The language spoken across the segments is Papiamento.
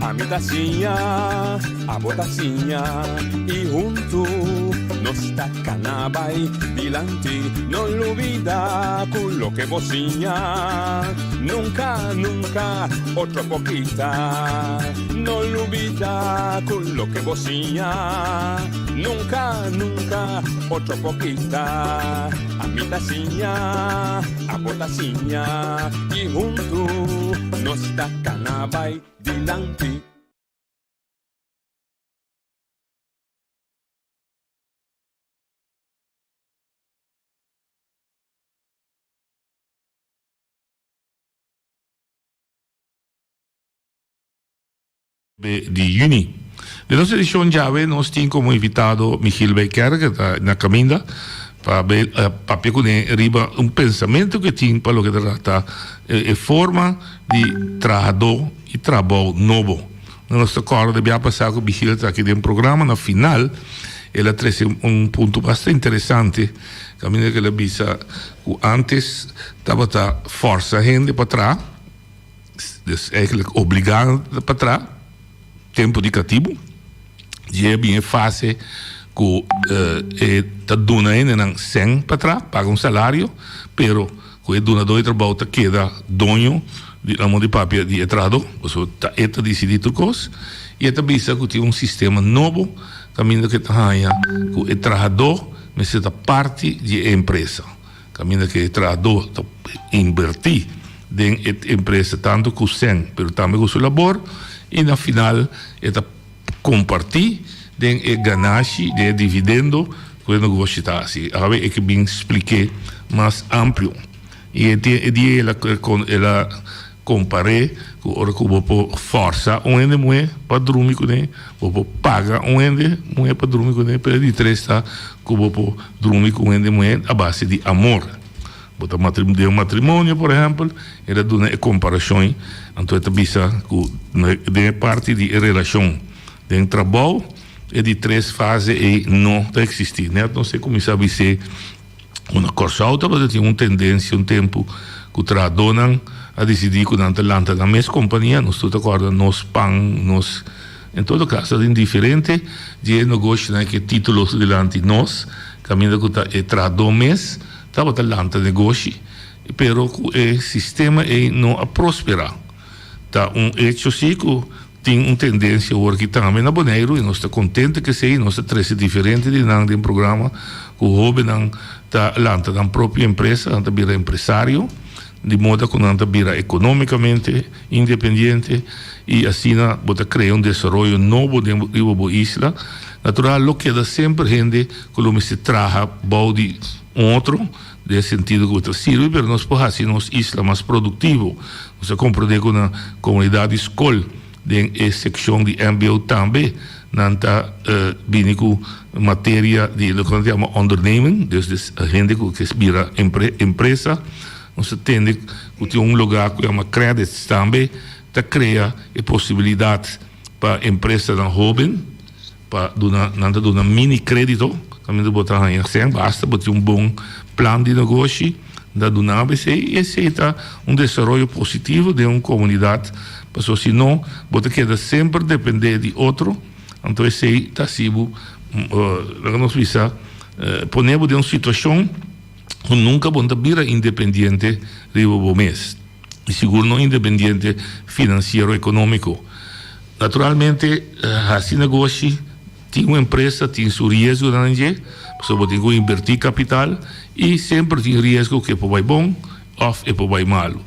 Ami ta siña, abo ta siña i huntu nos ta kana bai dilanti. No lubida ku loke bo siña nunka, nunka otro por kita. No lubida ku loke bo siña nunka, nunka otro por kita. Ami ta siña, abo ta siña i huntu nos ta kana bai dilanti. Di juni. Den nos edicion djawe nos tin como invitado Michiel Bijkerk e ta na caminda pa papia cune riba un pensamento cu e tin pa loke ta trata e forma di trahador y trabou nobo. Nos ta corda de bia pasa cu Michiel ta aki den programa na final el a trece un punto basta interesante caminda cu el a bisa cu antes tabata forsa hende pa traha. Dus eigenlijk obligá pa traha, tempu di katibu. Dje a bin e fase ku e ta duna hendenan sèn pa traha, paga un salario, pero ku e dunadó di trabou ta keda doño di la di papia di e trahadó, pasobra ta e ta disidí tur kos. I e ta bisa ku tin un sistema nobo kaminda ku e ta haña ku e trahadó mester ta parti di e empresa. Kaminda ku e trahadó ta inbertí den e empresa tantu ku sèn pero tambe ku su labor i na final e ta kompartí den e ganashi, den e dividendo ku e negoshi ta hasi. Awe e ke bin splik'é mas amplio i e dia el a Kompar'é ku ora ku bo por fòrsa un hende muhé pa drumi kuné, bo por paga un hende muhé pa drumi kuné, pero e di tres ta ku bo por drumi ku un hende muhé a base di amor. Bo ta den un matrimonio, por ehèmpel, e ta duna e komparashon ei, anto e ta bisa ku den e parti di e relashon den trabou e di tres fase ei no ta eksistí. Nèt nos e kuminsá bis'é. Ku na Kòrsou tabata tin un tendensia un tempu ku trahadónan a disidí ku nan ta lanta nan mes kompania. Nos tur ta kòrda Nos Pan, Nos. En todo kaso tin diferente di e negoshonan ku e título dilanti Nos, kaminda ku ta e trahadó mes tabata lanta negoshi, pero ku e sistema ei no a prosperá. Ta un echo sí ku Tin un tendensia awor aki tambe na Boneiru i nos ta kontento ku esei. Nos ta trese diferente di nan den programa ku hóbennan ta lanta nan propio empresa, nan ta bira empresario, di moda ku nan ta bira ekonómikamente independiente i asina bo ta krea un desaroyo nobo den riba bo isla. Natural lo keda semper hende ku lo mester traha bou di un otro den e sentido ku bo ta sirbi, pero nos por hasi nos isla mas produktivo. Nos a komprondé ku na komunidat di skol den e sekshon di mbo tambe nan ta bini ku materia di loke nan ta yama onderneming, dus des hende ku ke bira empresa. Nos ta tende ku tin un lugá ku yama credits tambe ta krea e posibilidat pa empresanan hóben. Pa duna nan ta duna mini kredito kaminda bo ta haña sèn basta bo tin un bon plan di negoshi ta duna bo esei i esei ta un desaroyo positivo den un komunidat pasobra si no bo ta keda semper depende di otro anto esei ta hasi bo laga nos bisa pone bo den un situashon ku nunka bo no ta bira independiente riba bo mes. i sigur no independiente finansiero ekonómiko. Naturalmente hasi negoshi tin un empresa tin su riesgonan dje, pasobra bo tin ku inbertí kapital i semper tin riesgo ku e por bai bon òf e por bai malu.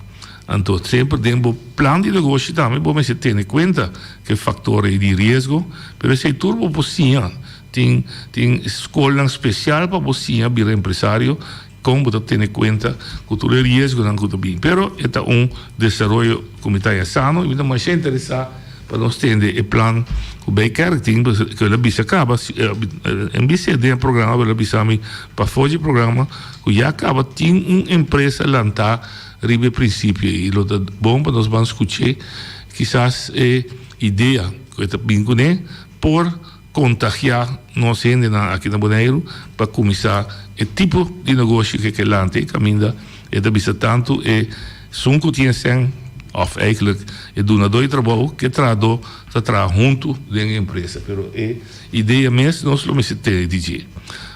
Anto semper den bo plan di negoshi tambe bo mester tene kuenta ku e faktor ei di riesgo, pero esei tur bo por siña. Tin tin skolnan spesial pa bo siña bira empresario. Kon bo ta tene kuenta ku tur e riesgonan ku ta bin? Pero e ta un desaroyo ku mi ta haña sano i mi ta masha interesá pa nos tende e plan ku Bijkerk tin, pasobra ku el a bisa kaba, en bis'é den e programa pero el a bisa mi pafó dje programa ku ya kaba tin un empresa lantá riba e prinsipio ei. I lo ta bon pa nos ban skuch'é kisas e idea ku e ta bin kuné por Kontagiá nos hendenan aki na Boneiru pa kuminsá e tipo di negoshi ku e ke lanta e kaminda. E ta bisa tantu e sun ku tin e sèn. òf eigenlijk e dunadó di trabou ku e trahadó ta traha huntu den e empresa. Pero e idea mes nos lo mester tene di dje.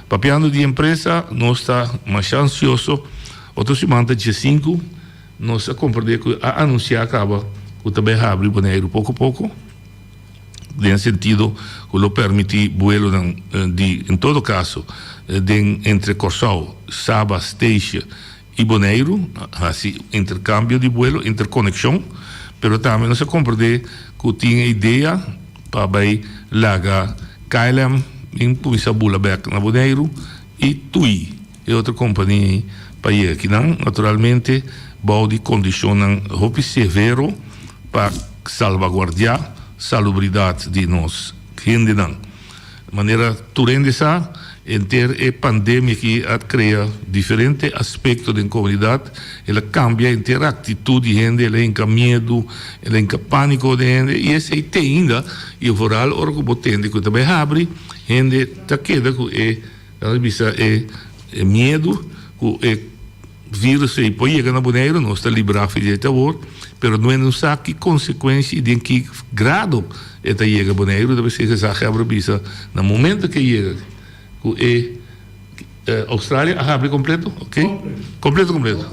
Papiando di empresa nos ta masha ansioso. Otro siman ta diesinku nos a komprendé ku a anunsiá kaba ku ta bai habri Boneiru poko poko. Den sentido ku lo permití buelonan di en todo kaso den entre Kòrsou, Saba, Statia i Boneiru hasi interkambio di buelo, interkonekshon, pero tambe nos a komprendé ku tin e idea pa bai laga KLM bin kuminsá bula bèk na Boneiru i tui e otro kompania pa yega akinan, naturalmente bou di kondishonnan hopi severo pa salbaguardiá salubridat di nos hendenan. Manera tur hende sa, henter e pandemia aki a krea diferente aspekto den komunidat, el a kambia henter aktitut di hende, el a hinka miedu, el a hinka pániko den hende i esei te ainda i vooral ora ku bo tende ku ta bai habri, hende ta keda ku e, nan ta bisa e miedu ku e Virus ei por yega na Boneiru, nos ta librá for di e awor, pero no no sa ki konsekuensia i den ki grado e ta yega Boneiru. Ta p'esei Gezaghebber a bisa na momento ku e yega ku e Australia a habri kompleto, oke? Kompleto kompleto.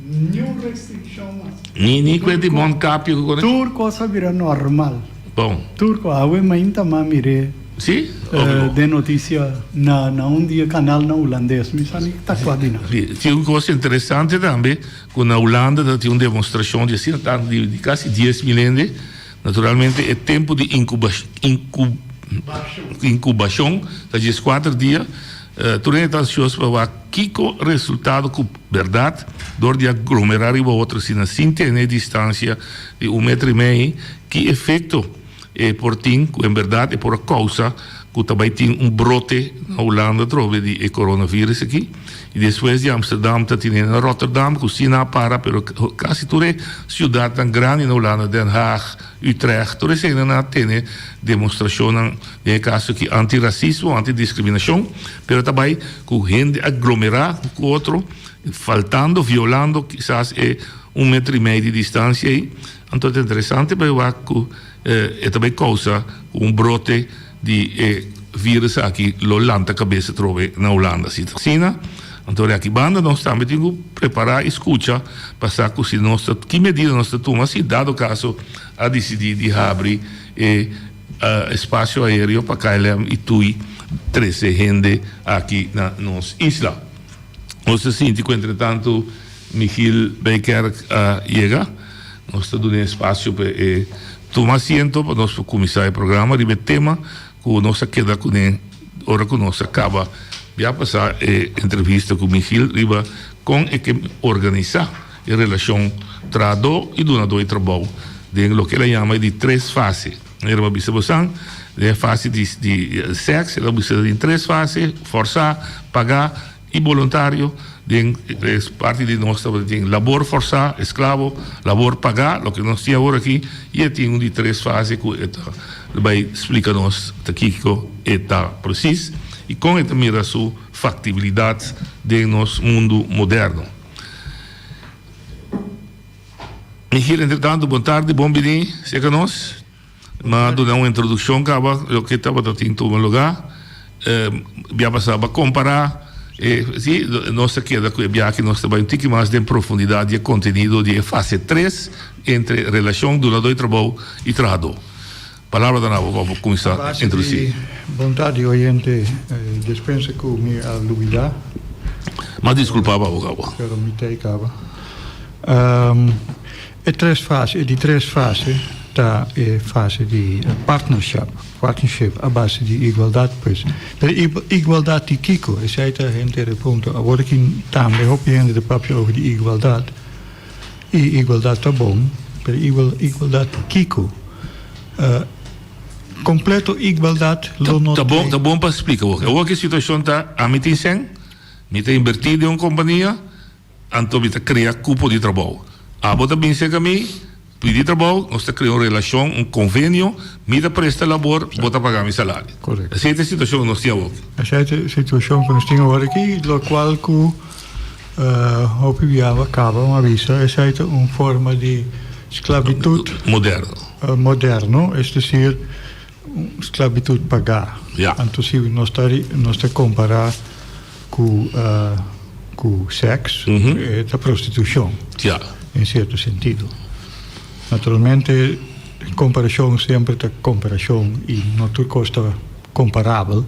Niun restrikshon mas. Ni ni ku e di mondkapje ku kone. Tur kos a bira normal. Bon. Tur kos. Awe mainta m'a mir'é. Sí? Den noticia na na un di e canalnan hulandes. Mi sa ni ta cua di nan. Sí, tin un cos interesante tambe cu na Hulanda ta tin un demostracion di asina tanto di casi 10.000 hende. Naturalmente e tempo di incubacion ta dieskuater dia. Tur hende ta ansioso pa wak kico resultado cu berdad dor di aglomera riba otro asina sin tene distancia di un metro y mei ki efecto E por tin ku en bèrdat e por a kousa ku ta bai tin un brote na Hulanda atrobe di e coronavirus aki. I despues di Amsterdam ta tine na Rotterdam ku si nan a para pero kasi tur e siudatnan grandi na Hulanda, Den Haag, Utrecht, tur eseinan nan a tene demostrashonnan den e kaso aki anti-rasismo, anti-diskriminashon, pero ta bai ku hende aglomerá ku otro faltando, violando kisas e un metro i mei di distansia ei. Anto ta interesante pa e wak ku e ta bai kousa ku un brote di e virus aki lo lanta kabes atrobe na Hulanda. Si ta asina, anto di aki banda nos tambe tin ku prepará i skucha pa sa ku si nos ta ki medida nos ta tuma si dado kaso a disidí di habri e espasio aereo pa KLM i tui trese hende aki na nos isla. Nos ta sinti ku entretantu Michiel Bijkerk a yega. Nos ta duna e espasio pa e tuma asiento pa nos por kuminsá e programa riba e tema ku nos a keda kuné ora ku nos a kaba bia pasá e entrevista ku Michiel riba kon e ke organisá e relashon trahadó i dunadó di trabou den loke el a yama e di tres fase. El a bisa bosan den e fase di sèks el a bisa den tres fase, fòrsá, pagá. I boluntario den e parti di nos tabata tin labor forsá, esklabo, labor pagá, loke nos tin awor aki, i e tin un di tres fase ku e ta bai splika nos ta kiko e ta presis i kon e ta mira su faktibilidat den nos mundu moderno. Michiel, entretantu bon tardi, bon bini serka nos. Mi a duna un introdukshon kaba loke tabata tin tuma lugá. Bia pasá bo a kompará e si nos ta keda ku e biaha nos ta bai un tiki mas den profundidat di e kontenido di e fase tres entre relashon dunadó di trabou i trahadó. Palabra ta na bo pa bo kuminsá introdusí. Bon tardi oyente, despensa ku mi a lubidá. Mas diskulpá pa bo kaba. Pero mi ta e kaba. E tres fase, e di tres fase ta e fase di partnershap, partnership a base di igualdat pues. Pero igualdat di kiko? Esei ta henter e punto. Awor aki tambe hopi hende ta papia over di igualdat i igualdat ta bon, pero igualdat di kiko? Kompleto igualdat lo no Ta bon, ta bon pa splika awor. Awor ki situashon ta, ami tin sèn, mi ta inbertí den un kompania, Anto mi ta krea kupo di trabou. Abo ta bin serka mi, pidi trabou, nos ta krea un relashon, un konvenio, mi ta presta labor, bo ta paga mi salario. Korekto. Esei ta e situashon ku nos tin awor. Esei ta e situashon ku nos tin awor aki, lokual ku hopi biaha kaba mi a bisa, esei ta un forma di. Sklabitut moderno. Moderno, es desir, sklabitut pagá. Ja. Anto si nos ta nos ta kompará ku ku sèks, e ta prostitushon. Ja. En sierto sentido. Naturalmente komparashon semper ta komparashon i no tur kos ta komparabel,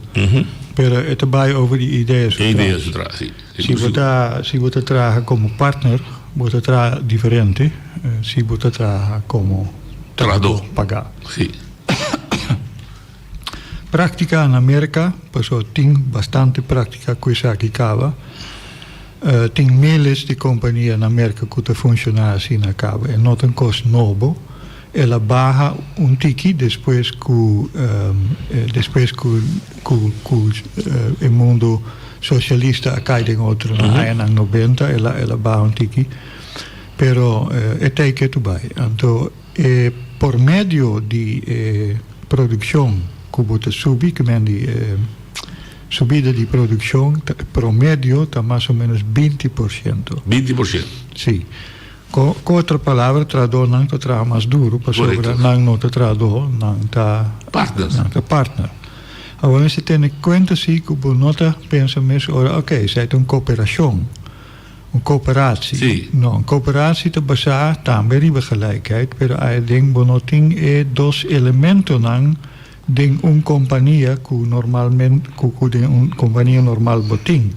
pero e ta bai over di idea su E idea tras. su tras, si. Si bo ta si bo ta traha komo partner, bo ta traha diferente si bo ta traha komo Trahadó. pagá. Si. Práktika na Merka, pasobra tin bastante práktika ku esaki kaba. Tin miles di kompania na Merka ku ta funshoná asina kaba. E no ta un kos nobo. El a baha un tiki despues ku despues ku ku ku e mundu sosialista a kai den otro na añanan nobenta el a el a baha un tiki pero e tei ketu bai. Anto e por medio di e produkshon ku bo ta subi ke men di e subida di produkshon ta promedio ta mas o menos 20%. 20%. Si. Ku otro palabra, trahadónan ta traha mas duru pasobra nan no ta trahadó, nan ta Partners. Nan ta partner. Awor mester tene kuenta si ku bo no ta pensa mes ora, oke, esei ta un koperashon, un kooperatie. Sí. No, un kooperatie ta basá tambe riba gelijkheid, pero aden bo no tin e dos elementonan den un kompania ku normalmente ku ku den un kompania normal bo tin.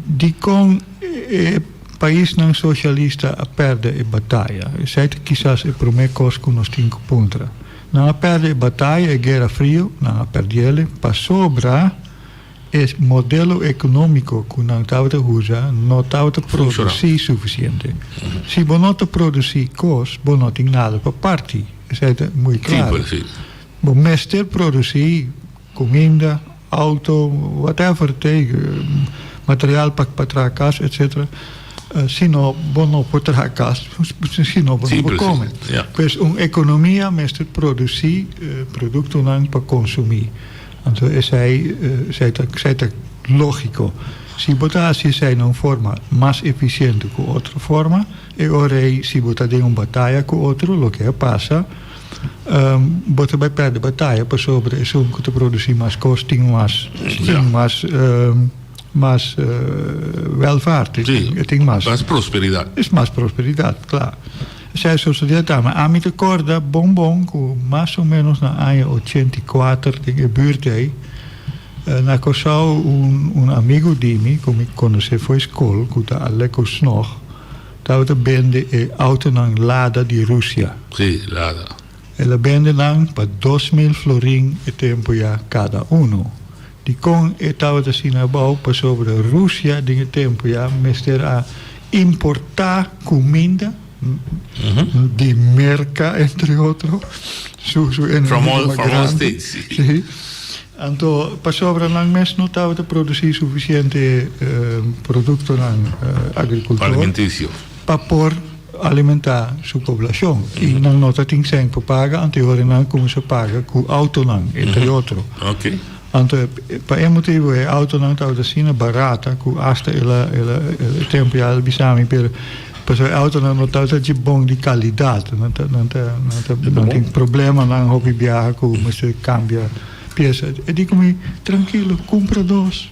Dikon e paisnan soshalista a pèrdè e bataya? Esei ta kisas e promé kos ku nos tin ku puntra. Nan a pèrdè e bataya, e Guera Frio, nan a pèrdiel pasobra e modelo ekonómiko ku nan tabata usa no tabata produsí sufisiente. Si bo no ta produsí kos, bo no tin nada pa parti. Esei ta muy klaro. Bo mester produsí Kuminda, auto, whatever te, material pa pa traha kas etcetera. Si no bo no por traha kas, si no bo no por kome. Pues un ekonomia mester produsí produktonan pa konsumí. Anto esei esei ta esei ta lógiko. Si bo ta hasi esei na un forma mas efisiente ku otro forma, e ora ei si bo ta den un bataya ku otro, loke a pasa, Bo ta bai perde bataya pasobra esun ku ta produsí mas kos tin mas tin mas mas welvaart, e tin mas. Mas prosperidat. Es mas prosperidat, kla. Esei a sosodé tambe. Ami ta kòrda bon bon ku mas o ménos na aña 84 den e bùrt ei, na Kòrsou un un amigu di mi ku mi konosé for skol ku ta Aleko Snog, Tabata bende e autonan Lada di Rusia. Sí, Lada. El a bende nan pa 2000 florin e tempu ya kada unu. Dikon e tabata asina abou? Pasobra Rusia den e tempu ya mester a importá kuminda di Merka entre otro, su su enemigo mas From all grandi. states. Sí. Anto pasobra nan mes no tabata produsí sufisiente produktonan agrikultor Alimentisio. pa por alimentá su poblashon. I nan no ta tin sèn pa paga, anto e ora nan kuminsá paga ku outonan, entre otro. Oké. Anto pa e motibu e outonan tabata asina barata ku asta el a el a e tempu ya el a bisa mi pero pasobra e outonan no tabata dje bon di kalidat. Nan ta nan ta nan ta nan tin problemanan hopi biaha ku mester kambia. Piensa, e di ku mi, Trankilo, kumpra dos.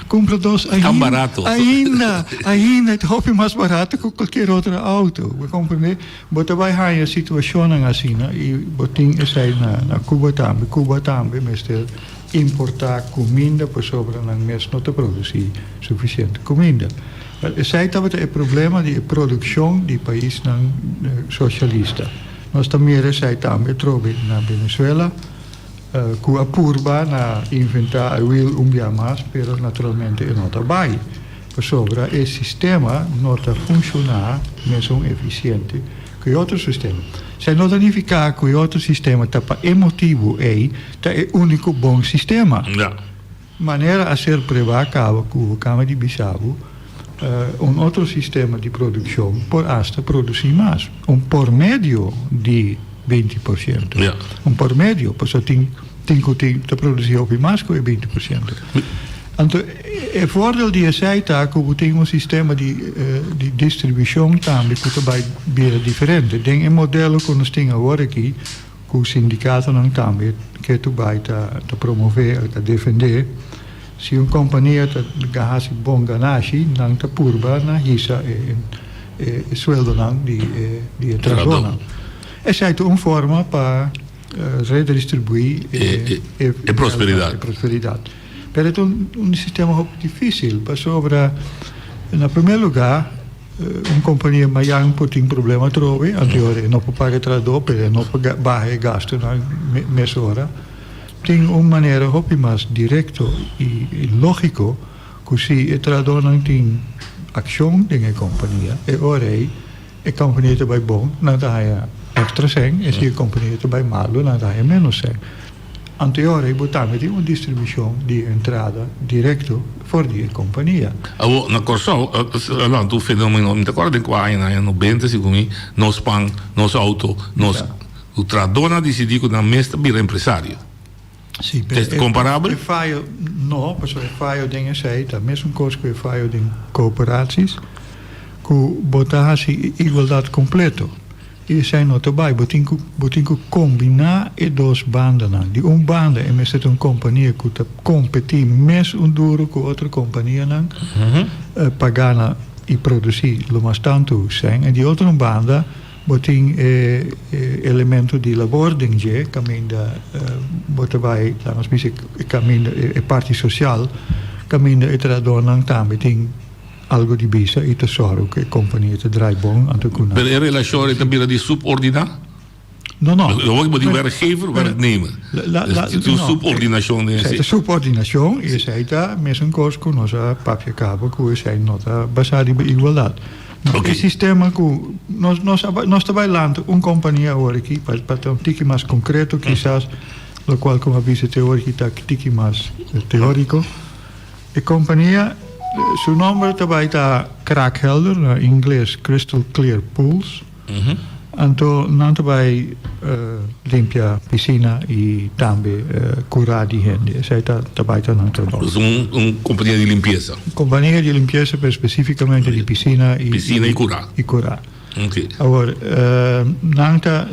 Kumpra dos Tan ainda, barato. ainda, ainda e ta hopi mas barato ku kualkier otro auto. Bo komprendé? Bo ta bai haña situashonnan asina i bo tin esei na na Cuba tambe. Cuba tambe mester importá kuminda pasobra nan mes no ta produsí sufisiente kuminda. Esei tabata e problema di e produkshon di paisnan soshalista. Nos ta mira esei tambe atrobe na Venezuela. Ku a purba na inventá e wiel un bia mas, pero naturalmente e no ta bai, pasobra e sistema no ta funshoná mesun efisiente ku e otro sistema. Esei no ta nifiká ku e otro sistema ta pa e motibu ei ta e úniko bon sistema. Manera a ser pruebá kaba ku Kama di Bisabu, un otro sistema di produkshon por asta produsí mas, un por medio di 20%. Un por medio, pasobra tin tin ku tin ta produsí hopi mas ku e 20%. Anto e voordeel di esei ta ku bo tin un sistema di di distribushon tambe ku ta bai bira diferente. Den e modelo ku nos tin awor aki, ku sindikatonan tambe ke tu bai ta ta promové o ta defendé, si un kompania ta hasi bon ganashi, nan ta purba na hisa e e sueldonan di e di e trahadónan. Esei ta un forma pa redistribuí e e prosperidat. E prosperidat. Pero e ta un sistema hopi difícil pasobra na primer lugar un kompania mayan por tin problema atrobe, anto e ora e no por paga e trahadó pero e no por baha e gastunan mesora. Tin un manera hopi mas direkto i lógiko ku si e trahadónan tin akshon den e kompania e ora ei e kompania ta bai bon nan ta haña èkstra sèn i si e kompania ta bai malu nan ta haña ménos sèn. Anto e ora ei bo tambe tin un distribushon di entrada direkto for di e kompania. Awor, na Kòrsou a lanta un fenomeno, mi ta kòrda den kua aña, na aña nobenta segun mi, nos pan, nos outo, nos ku trahadónan a disidí ku nan mes ta bira empresario. Sí, pero Es komparabel? E fayo, no, pasobra e fayo den esei ta mesun kos ku e fayo den kooperaties, ku bo ta hasi igualdat kompleto. I esei no ta bai. Bo tin ku bo tin ku kombiná e dos bandanan. Di un banda e mester ta un kompania ku ta kompetí mes un duru ku otro kompanianan pa gana i produsí lo mas tantu sèn. E di otro un banda bo tin e elemento di labor den dje kaminda bo ta bai, laga nos bisa e kaminda e parti sosial kaminda e trahadónan tambe tin. Algo di bisa i ta sòru ku e kompania ta draai bon anto ku nan. Pero e relashon ei ta bira di subordiná? No, no. Lo wak bo di werkgever, werknemer. Dus tin un subordinashon den esei. Ta subordinashon i esei ta mesun kos ku nos a papia kaba ku esei no ta basá riba igualdat. No, e sistema ku nos nos nos ta bai lanta un kompania awor aki pa ta un tiki mas konkreto kisas lokual ku mi a bisa te awor aki ta tiki mas teóriko. E kompania su nomber ta bai ta Kraakhelder, na ingles Crystal Clear Pools. Anto nan ta bai limpia pisina i tambe kura di hende. Esei ta ta bai ta nan trabou. Dus un un kompania di limpiesa. Kompania di limpiesa pero spesifikamente di pisina i Pisina i kura. I kura. Ok. Awor nan ta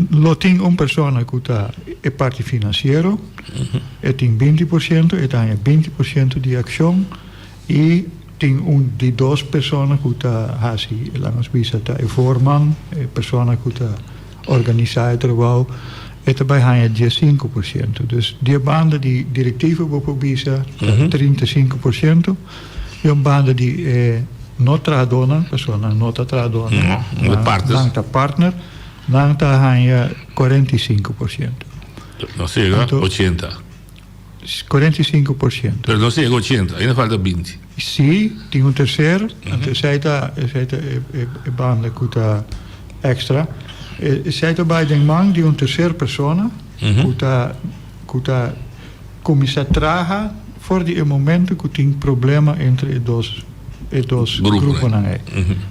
lo tin un persona ku ta e parti finansiero. E tin binti por siento, e ta haña binti por siento di akshon i tin un di dos persona ku ta hasi, laga nos bisa, ta e voorman, e persona ku ta organisá e trabou, e ta bai haña diesinku por siento. Dus di e banda di direktiva bo por bisa ta 35 por siento i un banda di e no trahadónan, pasobra nan no ta trahadónan, nan ta partner, nan ta haña 45%. No sega 80. 45%. Pero no sega 80, ainda falta 20. Sí, tin un tercer, anto esei ta esei ta e e banda ku ta extra. Esei ta bai den man di un tercer persona ku ta ku ta kuminsá traha for di e momento ku tin problema entre e dos e dos gruponan ei.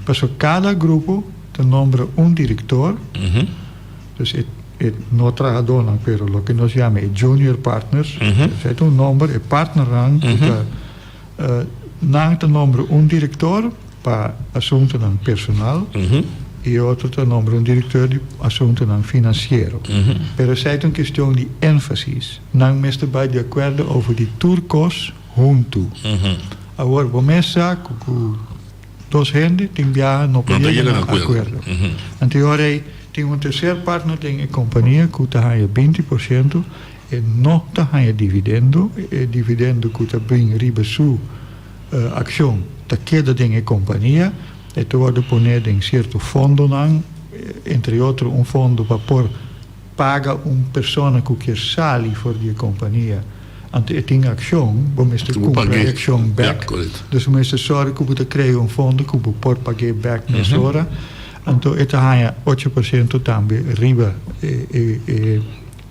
Pasobra kada grupo ta nombra un direktor. Dus e e no trahadónan, pero loke nos yama e junior partners, esei ta un nomber, e partnernan ku ta nan ta nombra un direktor pa asuntunan personal i e otro ta nombra un direktor di asuntunan finansiero. Pero esei ta un kestion di énfasis. Nan mester bai di akuerdo over di tur kos huntu. Awor bo mes sa ku ku Dos hende tin biaha no por yega na akuerdo. Anto e ora ei tin un terser partner den e kompania ku ta haña 20%, e no ta haña dividendo, e dividendo ku ta bin riba su akshon ta keda den e kompania, e ta wòrdu poné den sierto fondonan, entre otro un fondo pa por Paga un persona ku kier sali for di e kompania, anto e tin akshon, bo mester kumpra e akshon bèk. Dus bo mester sòru ku bo ta krea un fondo ku bo por pag'é bèk mesora. Anto e ta haña 8% tambe riba e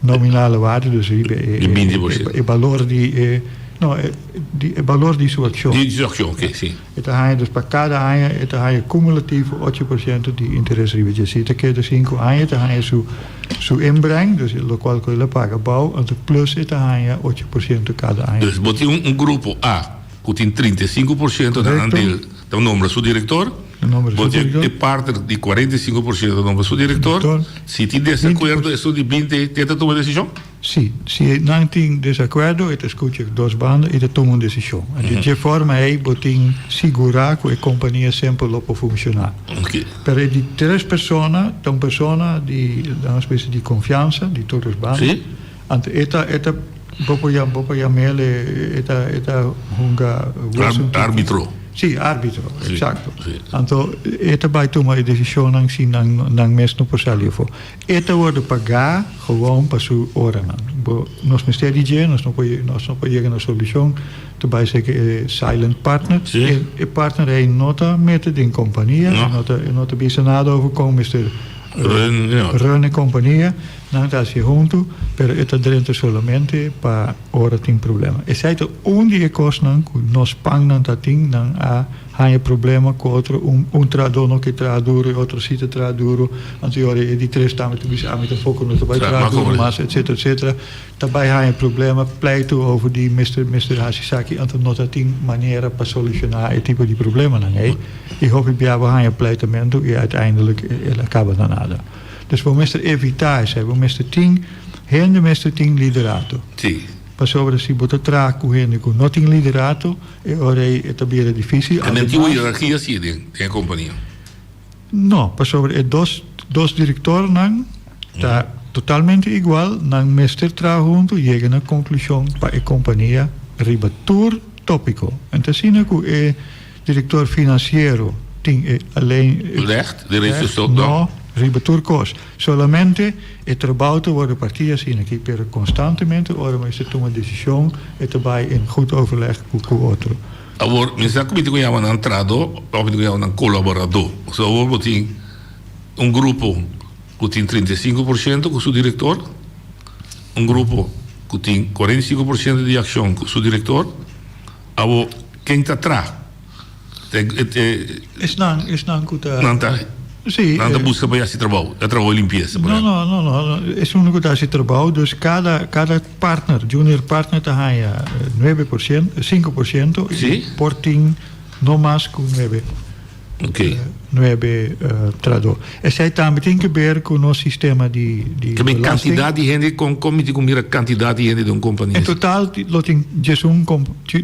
nominale waarde, dus riba e balor di e. No, e, di, e balor di su akshon. Di su akshon, oké, si. E ta haña, dus pa kada aña e ta haña kumulativo 8% di interes riba dje. Si e ta keda sinku aña e ta haña su su inbreng, dus lokual ku el a paga abou, anto plus e ta haña 8% kada aña. Dus bo tin un grupo A ku tin 35% na nan Korekto. deel ta nombra su direktor, Ta nombra su bo tin direktor. e partner di 45% ta nombra su direktor. Direktor. Si tin desakuerdo esun di 20 te ta tuma desishon? Sí, si nan tin desakuerdo e ta skucha dos banda i ta tuma un desishon. En di dje forma ei bo tin sigurá ku e kompania semper lo por funshoná. Pero e di tres persona ta un persona di, lanos bisa, di konfiansa di tur dos banda. Anto e ta, e ta, bo por bo por yam'el e ta, e ta hunga Arbitro. Sí, arbitro, eksakto. Anto e ta bai tuma e desishonnan si nan nan mes no por sali afó. E ta wordo pagá gewoon pa su oranan. Bo, nos mester di dje, nos no por, nos no por yega na solushon, ta bai ser ku e silent partner. Sí. E, e partner ei no ta mete den kompania, No. e no ta, e no ta bisa nada over kon mester Run, ja. run e kompania. Nan ta hasi huntu, pero e ta drenta solamente pa ora tin problema. Esei ta un di e kosnan ku nos pannan ta tin, nan a Haña problema ku otro, un un trahadó no ke traha duru, e otro si ta traha duru, anto e ora e di tres tambe ta bisa ami tampoko no ta bai traha duru mas, etcetera, etcetera. Ta bai haña problema, pleitu over di mester mester hasi esaki, anto no ta tin manera pa solushoná e tipo di problemanan ei. I hopi bia bo haña pleitamentu i uiteindelijk el a kaba na nada. Dus bo mester evitá esei, bo mester tin, hende mester tin liderato. Pasobra si bo ta traha ku hende ku no tin liderato, E ora ei e ta bira difícil. E men tin un hierarkia si den e kompania? No, pasobra e dos dos direktornan ta totalmente igual, nan mester traha huntu yega na konklushon pa e kompania riba tur tópiko. En ta asina ku e direktor finansiero tin e alleen e Recht, derecho recht, no, riba tur kos. Solamente e trabou ta worde partí asina aki, pero constantemente ora mester tuma decision e ta bai in goed overleg cu cu otro. Awor, mi sa cu mi tin cu yama nan trahadó of mi tin cu yama nan colaboradó. So awor bo tin un grupo cu tin 35% cu su director, un grupo cu tin 45% di accion cu su director. Awor, ken ta traha? Esnan, esnan ku ta. Nan ta. Sí. Nan ta buska pa hasi trabou, e trabou di limpiesa, por ehempel. No, no, no, no. Esun ku ta hasi trabou, dus kada, kada partner, junior partner ta haña 9%, 5% Sí. i por tin no mas ku nuebe. Oké. Nuebe trahadó. Esei tambe tin ke ber ku nos sistema di, di Ke men belasting. kantidat di hende, kon, kon mi tin ku mira kantidat di hende den un kompania? En total lo tin diesun,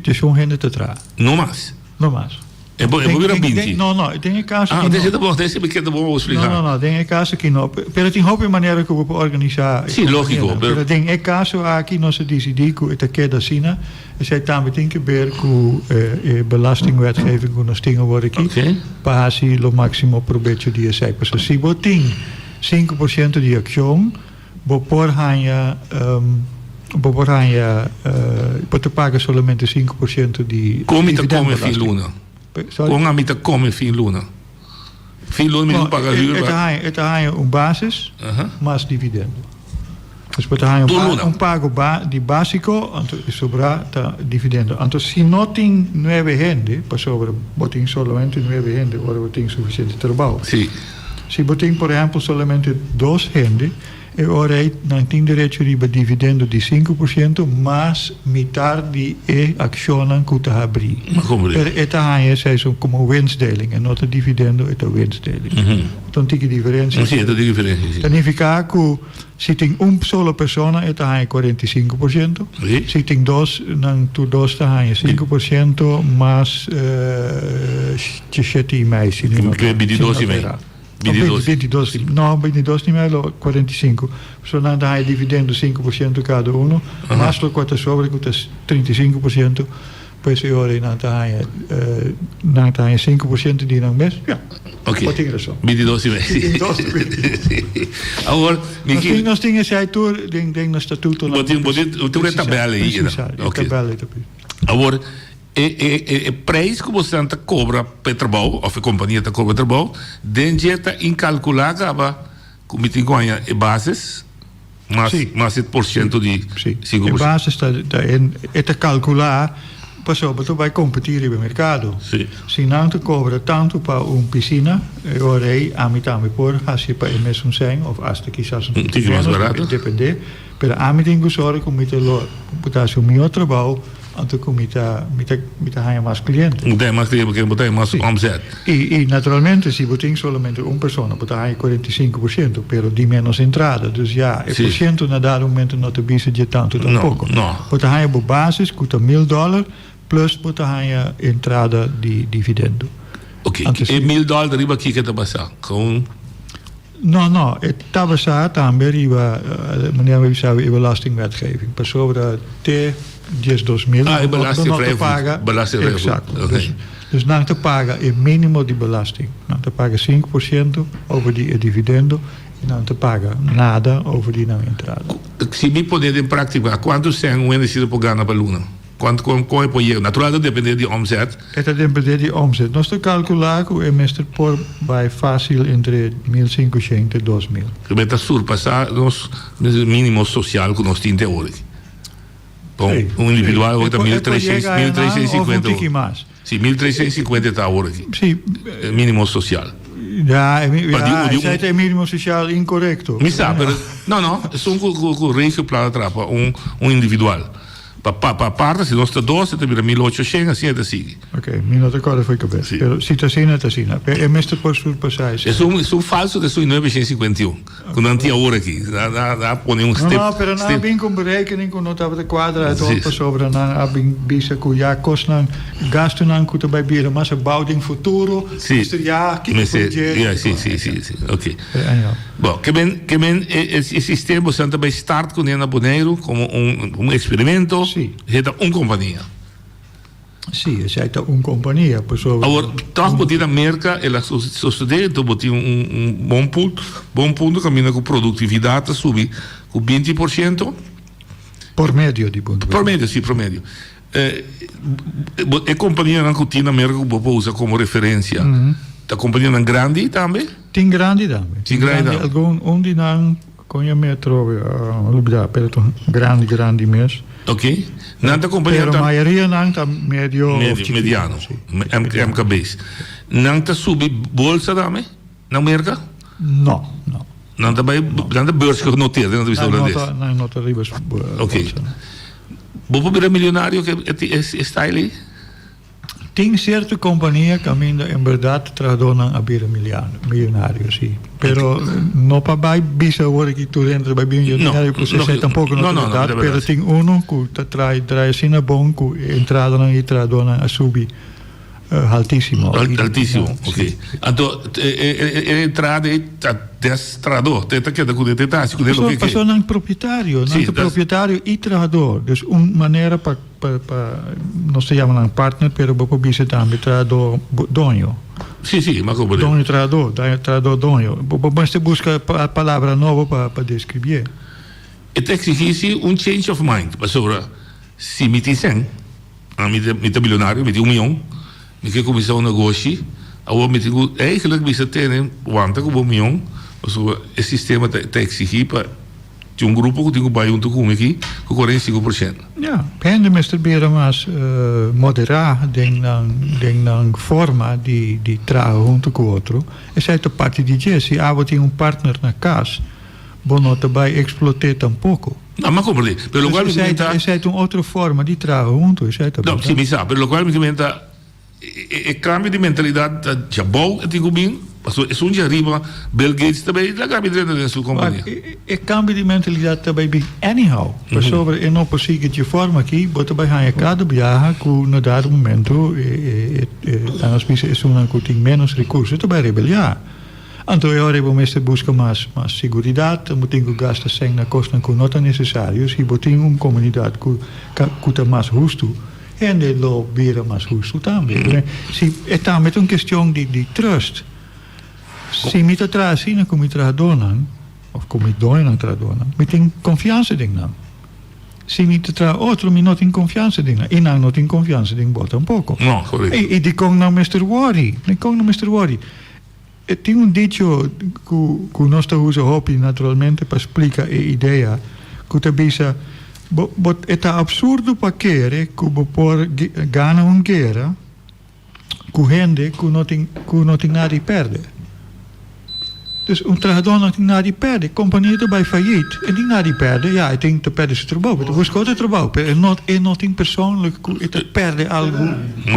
diesun hende ta traha. No mas. No mas. E bo, e bo bira binti. No, no, den e caso ah, ki no. Ah, bon, desi mi keda bon explica. No, no, no, den e caso ki no. Pero tin hopi manera ku bo por organisa. Sí, lógico. Pero, pero den e caso aki nos a decidi ku e ta keda asina. Esei tambe tin ke ber ku eh, e belastingwetgeving ku nos tin awor aki. Okay. Pa hasi lo máximo probecho di esei. Pasobra si bo tin 5% di accion, Bo por haña bo por haña bo ta paga solamente 5% di Kon mi ta kome fin luna? Kon ami ta kome fin luna? Fin luna mi tin ku paga huur. E ta haña e ta haña un basis mas dividendo. Dus bo ta haña un pago di básiko anto e sobrá ta dividendo. Anto si no tin nuebe hende pasobra bo tin solamente nuebe hende ora bo tin sufisiente trabou. Si bo tin por ehempel solamente dos hende, e ora ei nan tin derecho riba dividendo di 5% mas mitar di e akshonnan ku ta habrí. Pero e ta haña esei so komo winstdeling, e no ta dividendo, e ta winstdeling. Ta un tiki diferensia. Si, e ta tiki diferensia, si. Ta nifiká ku si tin un solo persona e ta haña 45%, si tin dos, nan tur dos ta haña 5% mas Djeshete i mei, si mi no ta Bintidos i mei. Bintidos. Bintidos, no, bintidos i mei lo 45. So nan ta haña dividendo 5% kada uno, mas lokual ta sobra ku ta 35%, pues e ora ei nan ta haña, nan ta haña 5% di nan mes. Ya, Ok. bo tin rason. Bintidos i mei. Bintidos i mei. Awor, mi Nos ki. tin, nos tin esei tur den, den nos statutonan. Bo tin, bo tin, bo tin un tabèl ei. Precies, e tabèl ei ta. Awor, E e e prijs ku bosonan ta kobra pa e trabou òf e kompania ta kobra trabou den dje ta inkalkulá kaba ku mi tin ku haña e basis. Mas mas e por ciento di Si. E basis ta ta e ta calcula pasobra bo ta bay competi riba e mercado. Si nan ta cobra tanto pa un piscina e ora ey ami tambe por haci pa e mesun cen of hasta kisas un tiki menos depende. Pero ami tin cu zorg cu mi ta lo bo ta haci un miho trabao anto cu mi ta mi ta mi ta haña mas cliente. Bo ta haña mas cliente porque bo ta haña mas omzet. Y y naturalmente si bo tin solamente un persona bo ta haña 45% pero di menos entrada dus ya e por ciento na dado momento no ta bisa dje tanto tampoco. Bo ta haña bo basis cu ta mil dollar plus bo ta haña entrada di dividendo. Ok, e mil dollar riba kico ta basa? Con. No, no, e ta basá tambe riba, manera mi a bisa, e belastingwetgeving. Pasobra te 12000 Ah, e bo no ta paga. Belastingvrije voet. Exacto. Dus, dus nan ta paga e minimo di belasting. Nan ta paga 5% over di e dividendo i nan ta paga nada over di nan entrada. Si mi pone den práktika, kuantu sèn un hende asina por gana pa luna? Kuantu kon kon e por yega? Natural ta depende di omzet. E ta depende di omzet. Nos ta kalkulá ku e mester por bai fásil entre 1500 te 2000. Ku ta surpasá nos mínimo sosial ku nos tin te ora aki. Pa un individual awor ta 1350. Of un tiki mas. Si, 1350 ta awor aki. Si. E mínimo sosial. Ja, esei ta e mínimo sosial inkorekto. Mi sa, pero no, no, esun ku regioplan a traha pa un individual. Pa pa pa parta si nos ta dos e ta bira 1800 asina e ta sigui. Ok, mi no ta kòrda fo'i kabes. Si. Pero si ta asina, ta asina. Pero e mester por surpasá esei. Esun esun falso ta esun 951 ku nan tin awor aki. Nan nan a pone un No, step no, pero nan a step. bin ku un berekening ku no tabata kuadra at all Si. pasobra nan a bin bisa ku ya kosnan, gastunan ku ta bai bira mas abou den futuro, Si. mester ya kita Mester for dje. ya si si si si ok. Pero anyhow. Bo, ke men ke men e e sistema boso ta bai start kuné na Boneiru komo un un eksperimento. Sí. Esei ta un kompania. Sí, esei ta un kompania, pasobra. Awor, tòg bo tin na Merka el a sosodé, enton bo tin un un bon punto, bon punto kaminda ku produktividat ta subi ku 20%. Por medio di punto. Por medio, sí, promedio. E kompanianan ku tin na Merka ku bo por usa komo referensia, ta kompanianan grandi tambe? Tin grandi tambe. Tin grandi tambe. Algun, un di nan, kon ya mi a trobe, a lubida, pero ta grandi, grandi mes. Ok. Nan ta kompania Pero ta. mayoria nan ta medio of Medio, chikitu, mediano. si. MKB's. Nan ta subi bolsa tambe na Merka? No, no. Nan ta bai, nan ta beursgenoteerd, nan ta bisa Nan no holandes. ta, nan no ta riba bolsa. Ok. Bo por bira milionario ku e style ei? Tin sierto kompania kaminda en bèrdat trahadónan a bira milionario, sí. Pero no pa bai bisa awor aki tur hende ta bai bira milionario, pues esei tampoko no ta bèrdat. Pero tin unu ku ta traha draai asina bon ku e entradanan di trahadónan a subi haltísimo. Haltísimo, ok. Anto e entrada ei ta des trahadó, te ta keda kuné, te ta hasi kuné loke ke. Pasobra nan propietario, nan ta propietario i trahadó. Dus un manera pa pa pa nos ta yama nan partner pero bo por bisa tambe trahadó doño. Sí, sí, mi a comprende. Doño trahadó, trahadó doño. Bo mester buska palabra nobo pa pa deskribié. E ta eksigí si un change of mind pasobra si mi tin sèn. Mi ta mi ta milionario, mi tin un mion, mi ke kuminsá un negoshi, awor mi tin ku eigenlijk bisa tene wanta ku bo mion, pasobra e sistema ta ta eksigí pa tin un grupo ku tin ku bai huntu ku mi aki ku 45%. Ja, hende mester bira mas moderá den nan den nan forma di di traha huntu ku otro. Esei ta parti di dje. Si abo tin un partner na kas, bo no ta bai eksplot'é tampoko. No, mi a comprende. Pero locual mi comenta. Esei ta un otro forma di traha hunto, esei ta No, berdad. si mi sa, pero locual mi comenta, e cambio di mentalidad ta djabou e tin cu bin, pasobra esun dje ariba, Bill Gates ta bay laga mi drenta den su compania. Maar e cambio di mentalidad ta bay bin anyhow, pasobra e no por sigui dje forma aki, bo ta bay haña cada biaha cu na dado momento e, laat nos bisa esunnan cu tin menos recurso ta bay rebelia. Anto e ora ei bo mester buska mas mas siguridat, bo tin ku gasta sèn na kosnan ku no ta nesesario. Si bo tin un komunidat ku ku ta mas hustu, hende lo bira mas hustu tambe. Si e tambe ta un kestion di di trust. Si mi ta traha asina ku mi trahadónan òf ku mi doñonan trahadónan, mi tin konfiansa den nan. Si mi ta traha otro, mi no tin konfiansa den nan i nan no tin konfiansa den bo tampoko. No, korekto. I dikon nan mester wòri? Dikon nan mester wòri? Tin un dicho ku ku nos ta usa hopi naturalmente pa splika e idea ku ta bisa, bo bo e ta absurdo pa kere ku bo por gana un guera ku hende ku no tin ku no tin nada di pèrdè. Dus un trahadó no tin nada di pèrdè, kompania ta bai fayit, e tin nada di pèrdè, ya e tin ta pèrdè su trabou, e ta buska otro trabou, pero e no e no tin persoonlijk ku e ta pèrdè algu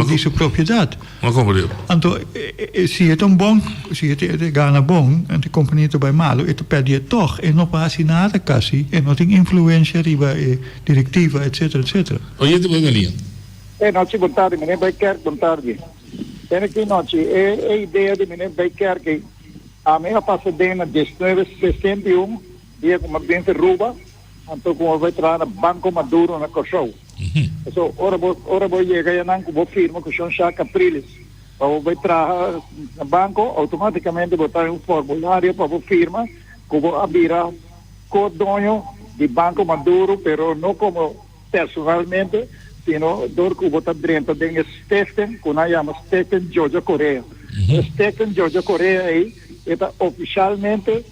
di su propiedat. Ma komprendé. Anto si e ta un bon, si e ta gana bon, anto e kompania ta bai malu, e ta pèrdè e tòg, e no por hasi nada kasi, e no tin influensia riba e direktiva, etsetera, etsetera. Oyente por na liña. E nochi bon tardi meneer Bijkerk bon tardi. Tene ki nochi e e idea di meneer Bijkerk ei ami a pasa den na diesnuebe 61 dia ku mi a bin Aruba anto ku mi a bai traha na Banco Maduro na Kòrsou. Paso ora bo ora bo yega yanan ku bo firma ku Shon Sha Capriles pa bo bai traha na banco automaticamente bo ta un formulario pa bo firma ku bo a bira ko-doño di Banco Maduro pero no komo personalmente, sino dor ku bo ta drenta den e stichting ku nan yama Stichting Jojo Correa. E Stichting Jojo Correa ei e ta ofishalmente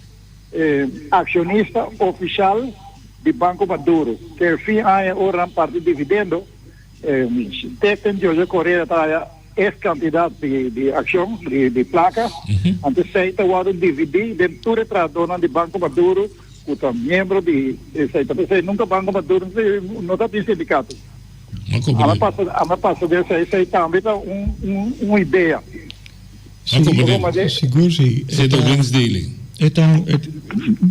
akshonista ofishal di Banko Maduro. Ke fin aña ora nan parti dividendo, Stichting Jojo Correa ta haya es kantidat di akshon, di plaka. Anto esei ta wòrdu dividí den tur e trahadónan di Banko Maduro. Ku ta miembro di esei ta p'esei nunka Banco Maduro no ta tin sindikato. Ami pasa ami pasa den esei esei tambe ta un un un idea. Sigur si. Esei ta winstdeling. E ta un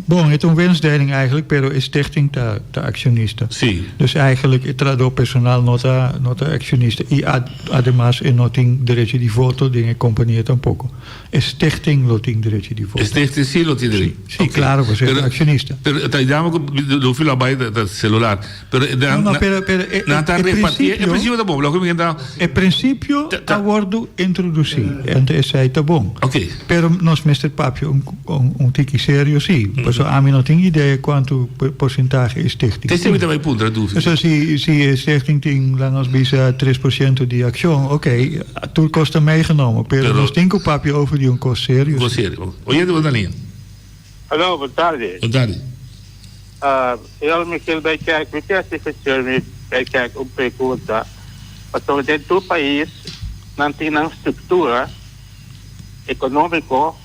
bon e ta un winstdeling eigenlijk pero e stichting ta ta accionista. Si. Dus eigenlijk e trahador personal no ta no ta accionista y ademas e no tin derecho di voto den e compania tampoco. E stichting lo tin derecho di voto. E stichting si lo tin derecho. Si, claro, pasobra e ta accionista. Pero ta yama cu lo filo a bay ta celular. Pero No, no, pero, pero e, nan ta e reparti. E principio ta bon. Loke mi ta E principio a wordo introduci. Ento esey ta bon. Ok. Pero nos mester papia un, un, un tiki serio si. Pasobra ami no tin idea cuanto porcentahe e stichting tin. Esey mi ta bay puntra Dufi. Pasobra si, si e stichting tin, laat nos bisa, 3% di accion, ok. Tur kos ta meegenomen, pero nos tin ku papia over di un kos serio. Kos serio. Oyente bo ta liña. Hallo, bon tardi. Bon tardi. Señor Michiel Bijkerk, mi tin hasi señor Bijkerk un pregunta. Pasobra den tur pais nan tin nan struktura ekonómiko,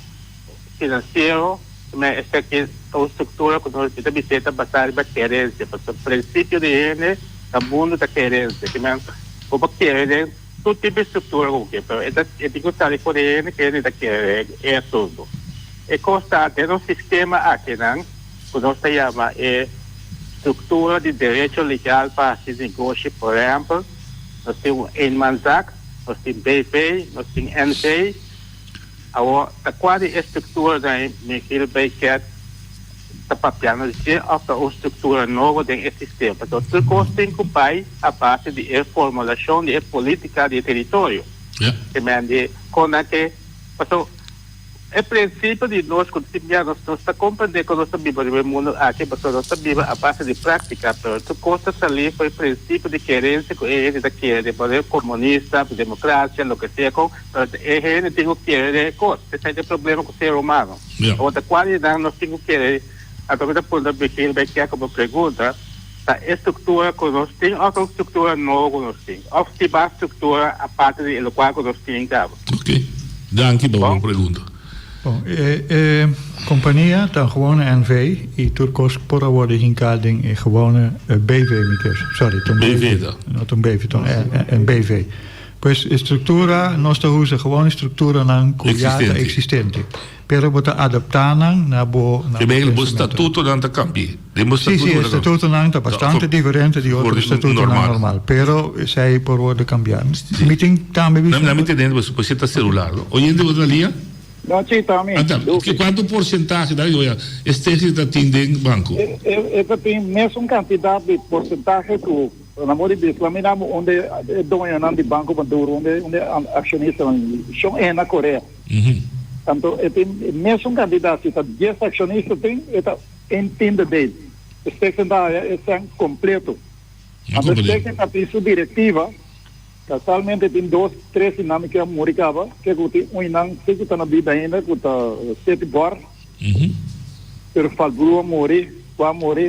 finansiero, me esaki ta un struktura ku nos ta bis'é ta basá riba kerensia. Pasobra prinsipio di hende na mundu ta kerensia. Bo por kere den Tur tipo di struktura ku bo ke, pero e ta e tin ku sali for di hende ku hende ta kere e asuntu. E kos ta den nos sistema akinan ku nos ta yama e struktura di derecho legal pa hasi negoshi, por ehèmpel, nos tin un eenmanszaak, nos tin BV, nos tin NV. Awor ta kua di e strukturanan Michiel Bijkerk ta papiando di dje òf ta un struktura nobo den e sistema? Pasobra tur kos tin ku bai a base di e formulashon di e polítika di e teritorio. Te men di kon nan ke pasobra e prinsipio di nos ku tin bia nos nos ta komprendé ku nos ta biba riba e mundu aki pasobra nos ta biba a base di práktika pero tur kos ta salí for e prinsipio di kerensia ku e hende ta kere den poder komunista, demokrasia, loke sea kon pero e hende tin ku kere den e kos. Esei ta e problema ku ser humano. Awor ta cual di nan nos tin cu kere? Anto mi ta puntra Michiel Bijkerk como pregunta, ta e structura cu nos tin of ta un structura nobo cu nos tin? Of si ba structura aparte di e locual cu nos tin caba? Ok. Danki pa bo pregunta. Bon, e e compania ta gewone NV y tur cos por a worde hinca den e gewone BV mi kier, sorry, ta un BV ta. No ta un BV, ta un BV. Pues e struktura, nos ta usa gewoon e strukturanan ku ya ta eksistente. Pero bo ta adaptá nan na bo na bo Bo statutonan ta kambia. Den bo Sí, sí, e statutonan ta bastante diferente di otro statutonan normal. Pero esei por wòrdu kambiá. Mi tin tambe bisa. Na mi tende bo ta selular. Oyente bo ta na liña? No, sí, ta mi. Ata, kuantu porsentahe ta e stichting ta tin den banko? E ta tin mesun kantidat di porsentahe ku Na modo di bisa, mi namo un de e doñonan di Banco Maduro, un de un de accionistanan, shon e na Korea. Anto e tin e mesun cantidad, si ta dies accionista tin, e ta een tiende deel. E stichting ta haya e cen completo. Anto e stichting ta tin su directiva. Casualmente tin dos, tres di nan mi ke a muri caba, ke cu tin un di nan si cu ta na bida ainda cu ta Seti Bor, pero Falbru a muri, cu a muri,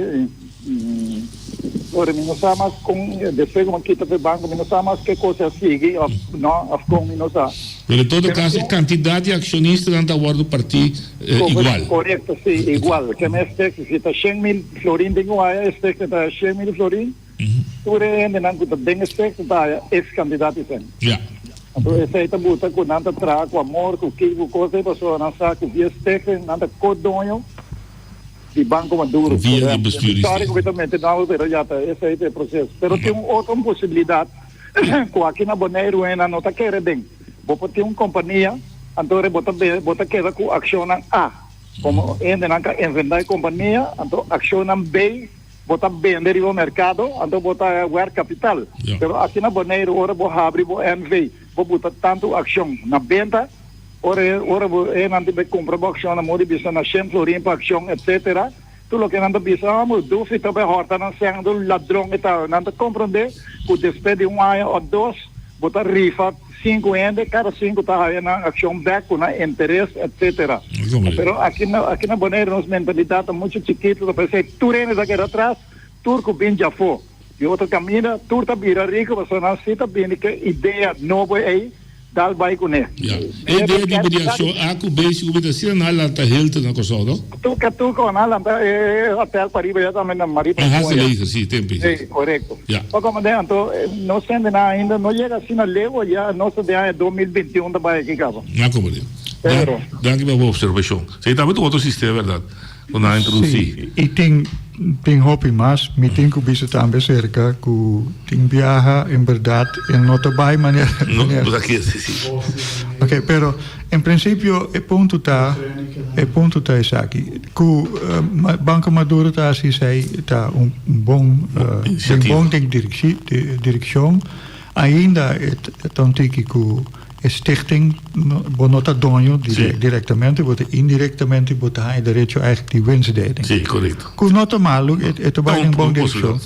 ora mi no sa mas con, despues cu mi a kita pa e banco mi no sa mas ke cos a sigui of no, of con mi no sa. Pero en todo caso e cantidad di accionistanan ta wordo parti igual. Corecto, si, igual. Ke mester, si ta 100,000 florin den un aya, e stichting ta 100,000 florin. Tur e hendenan ku ta den e sekto ta haya es kantidat di sèn. Anto esei ta buta ku nan ta traha ku amor, ku ki, ku kos ei, pasobra nan sa ku via stichting nan ta ko-doño di Banko Maduro. Via di bestuur di Sorry ku mi ta mete nobo, pero ya ta esei ta e proseso. Pero tin un otro posibilidat ku aki na Boneiru hendenan no ta kere den. Bo por tin un kompania, anto bo ta bo ta keda ku akshonnan A. Komo hendenan ka inventá e kompania, anto akshonnan B. Bo ta bende riba merkado, anto bo ta wèrk kapital. Pero aki na Boneiru ora bo habri bo NV, bo buta tantu akshon na benta, ora e ora bo e nan tin bai kumpra bo akshon nan modi bisa na shen florin pa akshon etsetera. Tur loke nan ta bisa, ah mo dufi ta bai hòrta nan sèn, anto ladron e ta. Nan ta komprondé ku despues di un aña òf dos bo ta rifa sinku hende, kada sinku ta haya nan akshon bèk ku nan interes etsetera. Pero aki na aki na Boneiru nos mentalidat ta muchu chikitu, ta parse tur hende ta keda atras, tur ku bin djafó di otro kaminda, tur ta bira riku pasobra nan si ta bini ku e idea nobo ei dal bai kuné. Ya. E idea di mediashon A ku B si ku mi ta asina nan a lanta Hilton na Kòrsou, no? Tuka tuka nan a lanta e hotel pariba ya tambe na Maripa Aha, Seleger, si, tempu ei. Si, korekto. Ya. Pa komo den anto nos hende nan ainda no yega asina leu ya nos ta den aña 2021 ta bai aki kaba. Na komo den. Pero. Danki pa bo observashon. Si tambe ta un otro sistema, bèrdat? Ku nan a introdusí. Si, i tin tin hopi mas. Mi tin ku bisa tambe aserka ku tin biaha en bèrdat e no ta bai manera No, bo ta kier si, si. Ok, pero en prinsipio e punto ta e punto ta esaki, ku Banco Maduro ta hasi esei ta un bon un bon direkshon. Ainda e ta un tiki ku e stichting bo no ta doño direktamente, bo ta indirektamente bo ta haña derecho eigenlijk di winstdeling. Sí, korekto. Ku no ta malu, e ta bai den bon direkshon.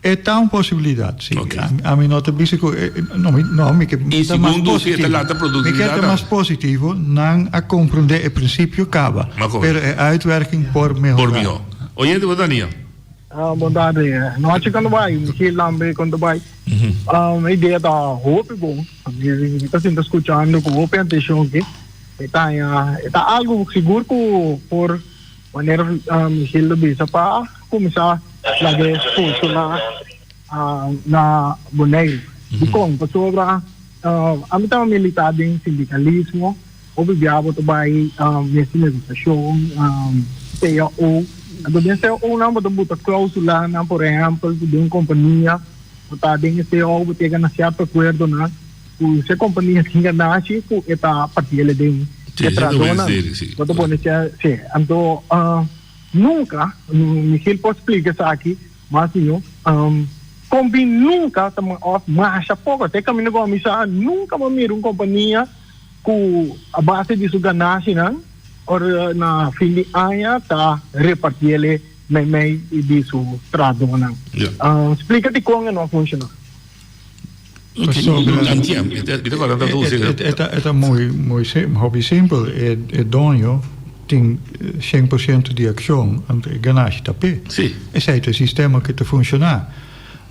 E ta un posibilidat, sí. Ami no ta bisa ku, no, no, mi ke ta mas positivo. Mi ke ta mas positivo, nan a komprondé e prinsipio kaba, pero e uitwerking por mehorá. Por mihó. Oyente, bo ta nia? Bon tardi. Nochi kon ta bai? Michiel tambe kon ta bai? E idea ta hopi bon. Mi ta sinta skuchando ku hopi atenshon aki. E ta haña, e ta algu sigur ku por manera Michiel ta bisa pa kuminsá laga e funshoná na Boneiru. Dikon? Pasobra ami ta militá den sindikalismo. Hopi bia bo ta bai mester negosiashon, cao. Anto den cao nan bo ta buta klausulanan, por ehèmpel ku den un kompania bo ta den e cao bo ta yega na sierto akuerdonan ku si e kompania tin ganashi ku e ta partiel den e trahadónan. Bo ta pone si. Anto nunka, Michiel por splika esaki mas mihó, kon bin nunka ta òf masha poko te kaminda ku ami sa nunka bo a mira un kompania. Ku a base di su ganashinan ora na fin di aña ta repartiele meimei di su trahadónan. Splika dikon e no a funshoná. E ta muy hopi simpel. E doño tin shen por siento di akshon, anto e ganashi ta p'e. Esei ta e sistema ku ta funshoná.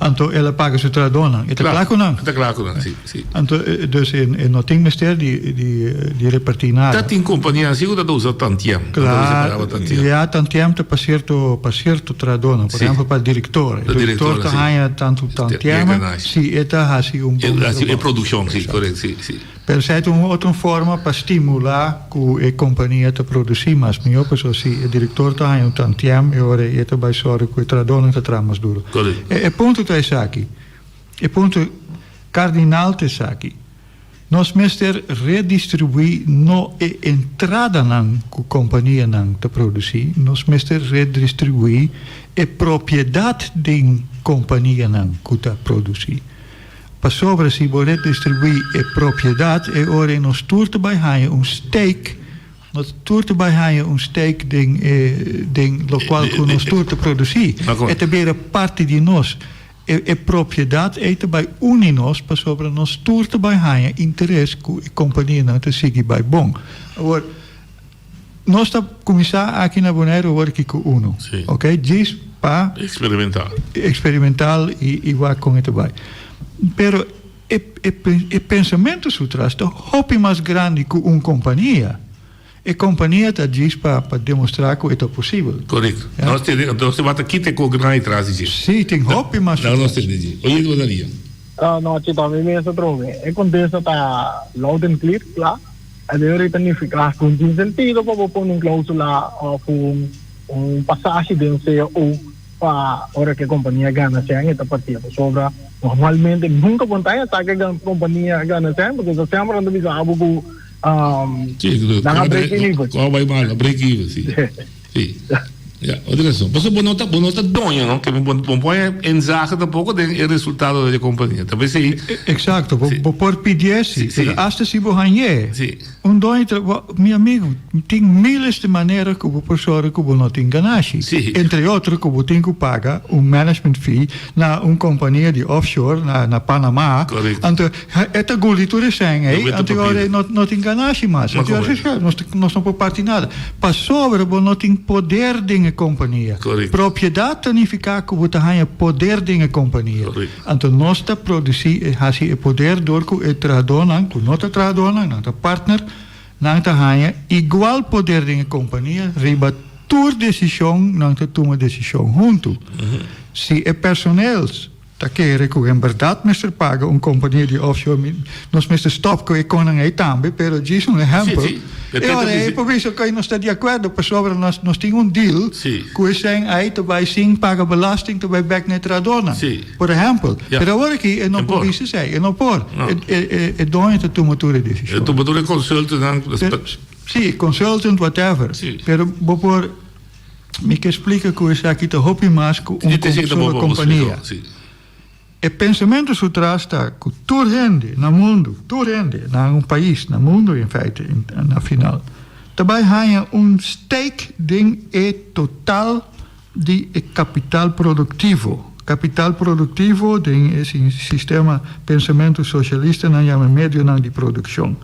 Anto el a paga su trahadónan. E ta kla ku nan. E ta kla ku nan, si, si. Anto, dus e no tin mester di, di, di repartí nada. Ta tin kompanianan si ku ta usa tantiem. Kla, ya tantiem ta pa sierto, pa sierto trahadónan. Por ehèmpel pa direktor. E direktor ta haña tantu tantiem si e ta hasi un bon trabou. E produkshon, si, korèkt, si, si. Pero esei ta un otro forma pa stimulá ku e kompania ta produsí mas mihó, pasobra si e direktor ta haña un tantiem e ora ei e ta bai sòru ku e trahadónan ta traha mas duru. E punto ta esaki, e punto kardinal ta esaki, nos mester redistribuí no e entradanan ku kompanianan ta produsí, nos mester redistribuí e propiedat den kompanianan ku ta produsí. Pasobra si bo redistribuí e propiedat, e ora ei nos tur ta bai haña un steak, nos tur ta bai haña un steak den e den lokual ku nos tur ta produsí. E ta bira parti di nos. E e propiedat ei ta bai uni nos pasobra nos tur ta bai haña interes ku e kompanianan ta sigui bai bon. Awor, nos ta kuminsá aki na Boneiru awor aki ku unu, oke, djis pa. Eksperimental. Eksperimental i i wak kon e ta bai. Pero e e e pensamentu su tras ta hopi mas grandi ku un kompania. E kompania ta djis pa pa demostrá ku e ta posibel. Korekto. Nos tene, nos tabata kita e kos grandi tras di dje. Sí, tin hopi mas. Laga nos tende dje. Oye bo Daria. Nochi ta mi mes atrobe. E kontesta ta loud and clear, kla. E deber ei ta nifiká ku no tin sentido pa bo pone un klausula òf un un pasashi den cao pa ora ku e kompania gana sèn e ta partié. Pasobra normalmente nunka bo no ta haña sa ku e kompania gana sèn pasobra ta semper nan ta bisa abo ku Sí, Nan a break even. Kua bai mal, a break even, sí. Sí. Ja, otro razón. Paso bo no ta, bo no ta doño, no? Que bo, bo pone inzage tampoco den e resultado de compañía. Tal vez sí. Exacto, bo, bo por pidié sí, Sí, pero hasta si bo hañé. Sí. Un doño ta, bo, mi amigo, tin miles di manera ku bo por sòru ku bo no tin ganashi. Sí. Entre otro ku bo tin ku paga un management fee na un kompania di offshore na, na Panama. Correcto. Anto, E ta guli tur e sèn ei, anto ora ei no tin ganashi mas. Anto ora ei nos no por parti nada. Pasobra bo no tin poder den e kompania. Propiedat ta nifiká ku bo ta haña poder den e kompania. Anto nos ta produsí e hasi e poder dor ku e trahadónan, ku no ta trahadónan, nan ta partner, nan ta haña igual poder den e kompania riba tur desishon nan ta tuma desishon huntu. Si e personeel Ta kere ku en bèrdat mester paga un kompania di offshore, mi, nos mester stòp ku e konan ei tambe, pero djis un ehèmpel. Sí, sí. E ora ei por bisa oké nos ta di akuerdo pasobra nos nos tin un deal Sí. ku e sèn ei ta bai sin paga belasting ta bai bèk na e trahadónan. Sí. Por ehèmpel. Ja. Pero awor aki e no En por por. bisa esei, e no por. No. E e e e doño ta tuma tur e desishon. E tuma tur e consultantnan. Pero, sí, consultant whatever. Sí. Pero bo por. Mi ke splika ku esaki ta hopi mas ku un solo kompania. E pensamentu su tras ta ku tur hende na mundu, tur hende na un pais, na mundu in feite na final, ta bai haña un stake den e total di e kapital produktivo. Kapital produktivo den e sistema pensamentu soshalista nan yama medionan di produkshon.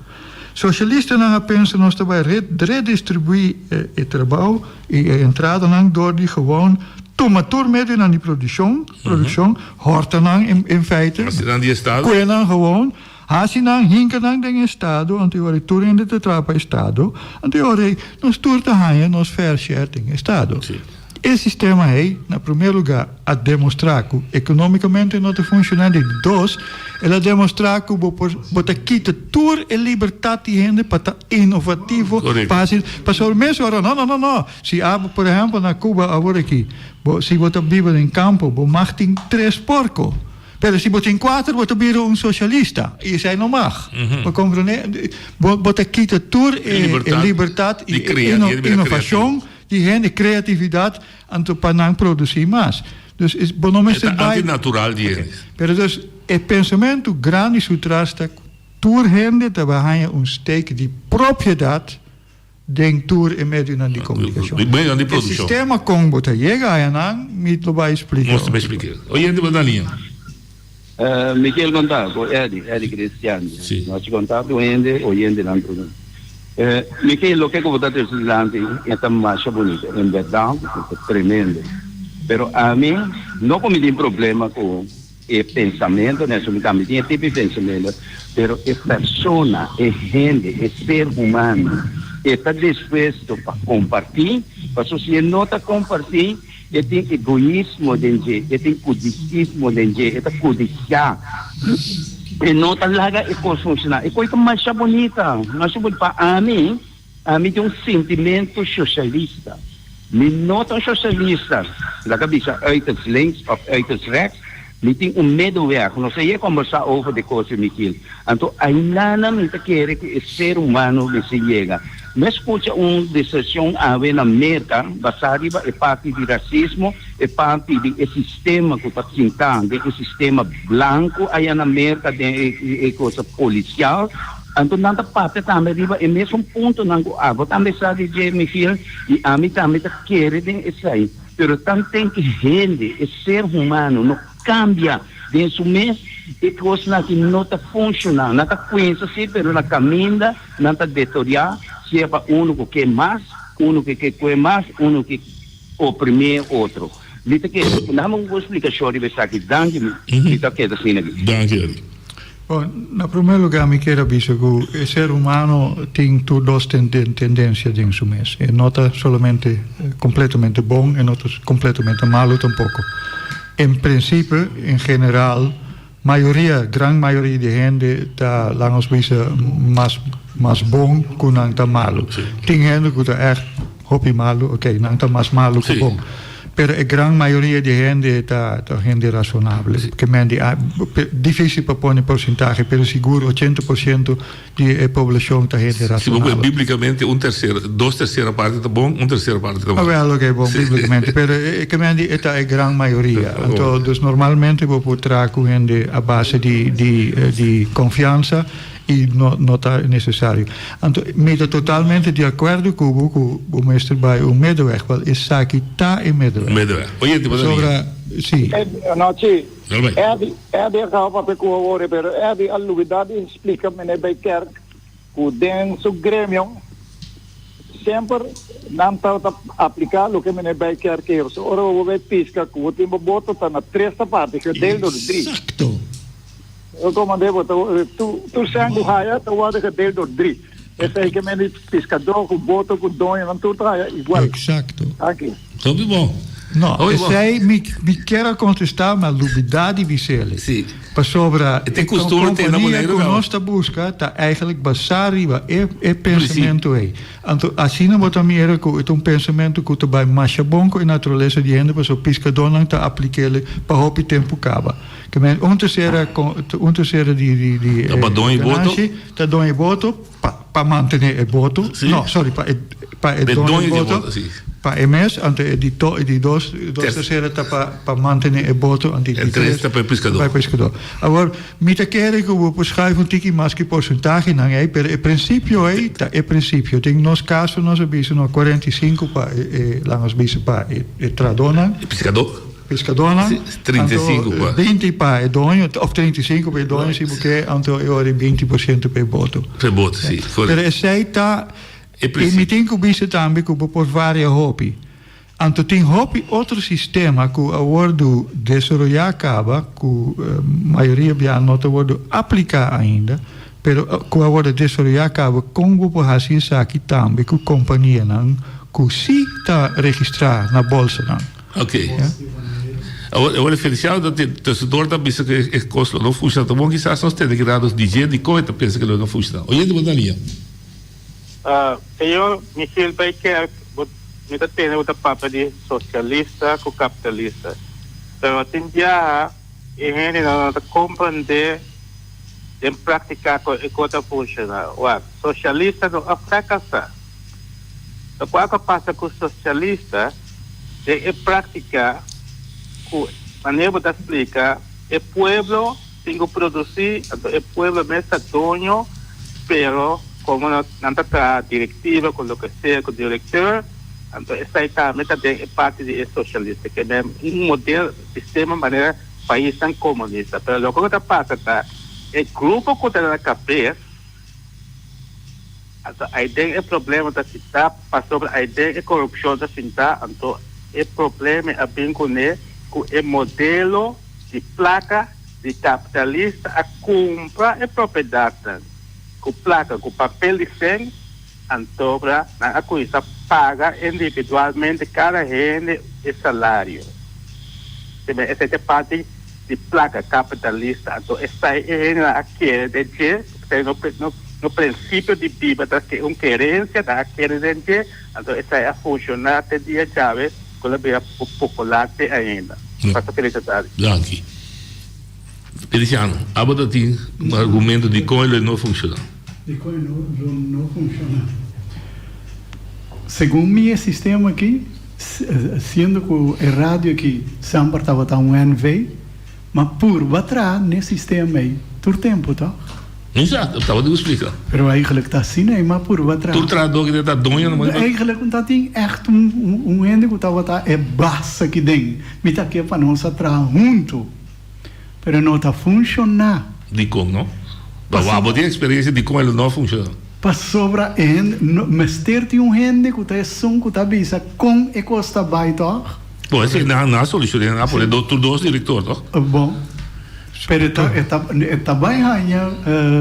Socialistanan a pensa nos ta bai redistribuí e trabou i e entradanan dor di gewoon tuma tur medionan di produccion, produccion, horta nan in feite, Hasi nan di estado. kue nan gewoon, hasi nan, hinka nan den estado, anto e ora ei tur hende ta traha pa estado, anto e ora ei nos tur ta haña nos fair share den estado. E sistema ei, na promé lugá, a demostrá ku ekonómikamente no ta funshoná. Di dos, el a demostrá ku bo por bo ta kita tur e libertat di hende pa ta inovativo, pa hasi pasobra mes ora no no no no si abo por ehèmpel na Cuba awor aki bo si bo ta biba den kampo bo mag tin tres porko pero si bo tin kuater bo ta bira un soshalista i esei no mag. Bo komprendé? Bo bo ta kita tur e libertat i e inovashon. Di hende creatividad anto pa nan produci mas. Dus es bo no mester E ta bai. antinatural di Oké. hende. Pero dus e pensamentu grandi su tras ta cu tur hende ta bai haña un stake di propiedad den tur e medionan di comunicacion. Di medionan di E produccion. sistema con bo ta yega aya nan mi lo bai splica Nos ta bai otro. splica. Oyente bo ta na liña. Miguel Gonzalo, cu Eddie, Eddie Cristian. Sí. Nos a conta cu hende, oyentenan tur. Miguel, loke cu bo ta trece dilanti e ta masha bunito. En berdad, e ta tremendo. Pero ami no cu mi tin problema cu e pensamento, neso mi tambe tin e tipo di pensamento, pero e persona, e hende, e ser humano, e ta dispuesto pa comparti, pasobra si e no ta comparti, E tin egoismo den dje, e tin kudisismo den dje, e ta kudisiá. E no ta laga e kos funshoná. E kos ta masha bunita, masha bunita. Pa ami, ami tin un sintimentu shoshalista. Mi no ta un shoshalista, laga bisa uiterst links òf uiterst rechts. Mi tin un middenweg. Nos a yega kombersá over di kos, Michiel. Anto ainana mi ta kere ku e ser humano mester yega. Mi a skucha un discusion awe na Merka basá riba e parti di rasismo, e parti di e sistema ku ta sintá den e sistema blanku aya na Merka den e cosa polisial. Anto nan ta papia tambe riba e mesun puntonan ku abo tambe sa di dje, Michiel, i ami tambe ta kere den esei. Pero tanten ku hende, e ser humano, no. kambia den su mes, e kosnan aki no ta funshoná. Nan ta kuensa si, pero na kaminda nan ta detoriá, sea pa unu ku ke mas, unu ku ke kue mas, unu ke oprimí e otro. Mi ta kere ku nan un splikashon riba esaki. Danki, mi ta keda asina aki. Danki, Eric. Bon, na promé lugá mi kier a bisa ku e ser humano tin tur dos tendensia den su mes. E no ta solamente kompletamente bon, e no ta kompletamente malu tampoko. En prinsipio, en general, mayoria, gran mayoria di hende ta, laga nos bisa, mas mas bon ku nan ta malu. Tin hende ku ta ègt hopi malu, oké, nan ta mas malu ku bon. Pero e gran mayoria di hende ta ta hende rasonable. Ke men di difísil pa pone porsentahe, pero sigur 80% di e poblashon ta hende Si bo rasonabel. bíblikamente un terser, dos tersera parti ta bon, un tersera parti ta Ah, mal. wel, oké, bon, bíblikamente. Pero e ke men di e ta e gran mayoria. Anto, dus normalmente bo por traha ku hende a base di di di konfiansa i no no ta nesesario. Anto, mi ta totalmente di akuerdo ku bo ku bo mester bai un middenweg. Wel, esaki ta e middenweg. Middenweg. Oyente, bo ta Pasobra, si. Anochi, Wel bai. Eddie, Eddie a kaba papia ku awor, pero Eddie a lubida di splika meneer Bijkerk ku den su gremio semper nan tabata aplika loke meneer Bijkerk kier. So ora bo bai piska ku bo tin bo boto ta na tres ta parti, gedeeld door drie. Exacto. Yo komandé bo ta tur sèn ku haya ta wòrdu gedeeld door drie. Esei ke men di piskadó ku boto ku doñonan tur ta haya igual. Exacto. Danki. Hopi bon. No, Hopi bon. esei mi mi kier a kontestá ma lubidá di bis'el. Sí. Pasobra E e tin kustumber te na kompania Boneiru ku kaba. nos ta buska ta eigenlijk basá riba e e pensamentu ei. Anto asina bo ta mira ku e ta un pensamentu ku ta bai masha bon ku e naturalesa di hende pasobra piskadónan ta aplik'el pa hopi tempu kaba. Ke men un tersera un tersera di di di Ta pa doño e boto. ganashi ta doño e boto pa pa mantene e boto. Sí. No, sorry, pa e pa e E doño doño e di boto, boto, sí. pa e mes, anto e di to e di dos dos Ter- tersera ta pa pa mantene e boto, anto e E di tres tres ta pa e piskadó. pa e piskadó. Awor, mi ta kere ku bo por schuif un tiki mas ki porsentahenan ei, pero e prinsipio ei ta e prinsipio. Den nos kaso nos a bisa no 45 pa e e laga nos bisa pa e e trahadónan. E piskadó. Piskadónan, 35 anto pa. 20 pa e doño, òf 35 pa e doño si bo ke, anto e ora e 20% pa e boto. Pa e boto, si, korekto. Pero esei ta, E i prinsipio. mi tin ku bisa tambe ku bo por varia hopi. Anto tin hopi otro sistema ku a wòrdu desaroyá kaba, ku mayoria bia no ta wòrdu apliká ainda, pero ku a wòrdu desaroyá kaba kon bo por hasi esaki tambe ku kompanianan ku si ta registrá na bolsanan. Ok. Awor, awor e Feliciano ta tin, tussendoor ta bisa ku e kos lo no funciona. Ta bon kisas nos tende keda nos DJ dikon e ta pensa ku lo no funciona. Oyente bo ta lia. Señor Michiel Bijkerk, bo mi ta tende bo ta papia di socialista ku capitalista, pero tin biaha e hendenan no ta comprende den practica con e cos ta funciona. Wak, socialista no a fracasa. Locual cu a pasa cu socialista den e practica cu manera bo ta splica e pueblo tin cu produci anto e pueblo mes ta doño pero como nan ta traha directiva cu loke sea cu directeur anto esai tambe ta den e parti di e socialista ke men un model sistema manera paisnan comunista pero loke cu ta pasa ta e grupo cu ta na cabes. Anto aiden e problema ta sintá pasobra aiden e korupshon ta sintá, anto e problema a bin kuné ku e modelo di plaka di kapitalista a kumpra e propiedatnan ku plaka ku papel di sen, antobra nan a kuminsá paga individualmente kada hende e salario. Esei ta e parti di plaka kapitalista, anto esei e hendenan a kere den dje. Esei no no prinsipio di biba ta ke un kerensia ta a kere den dje, anto esei a funshoná te dia djawe ku lo bira popular te ainda. Pasa feliz tardi. Danki. Feliciano, abo ta tin un argumento dikon e lo no funshoná? Dikon e lo no funshoná? Segun mi e sistema aki, siendo ku e radio aki semper tabata un NV, Ma purba traha n'e sistema ei tur tempu, tòg? Mi sa, tabata ku splika. Pero eigenlijk ta asina ei, ma purba traha. Tur trahadó ki ta doño na. Eigenlijk no ta tin ègt un hende ku tabata e bas aki den. Mi ta ke pa nos a traha huntu. Pero no ta funshoná. Dikon no? Bo bo tin eksperensia dikon el no a funshoná? Pasobra e hende no mester tin un hende ku ta esun ku ta bisa kon e kos ta bai tòg? Bon, esei nan a solushoná, nan a pone tur dos direktor tòg? Bon, pero e ta e ta e ta bai haña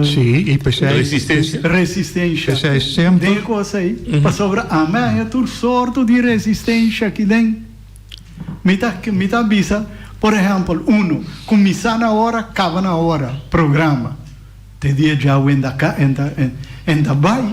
Sí, i p'esei Resistensia. Resistensia P'esei semper. Den e kos ei. Pasobra ami a haña tur sorto di resistensia aki den. Mi ta mi ta bisa, por ehèmpel, unu, kuminsá na ora, kaba na ora, programa. Te dia djawe en ta ka en ta en ta bai,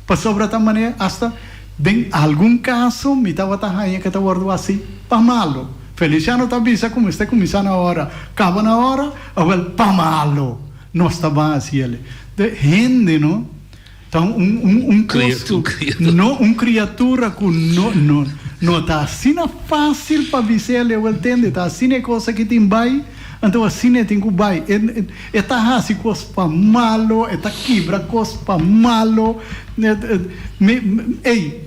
pasobra ta manera asta den algun kaso mi tabata haña ke ta wòrdu hasi pa malo. Feliciano ta bisa ku mester kuminsá na ora, kaba na ora, awèl pa malo nos ta ban hasi el. De hende no. Ta un un un kos ku no un kriatura ku no no no ta asina fásil pa bis'é leu el tende ta asina e kos aki tin bai anto asina e tin ku bai e e ta hasi kos pa malo e ta kibra kos pa malo mi ey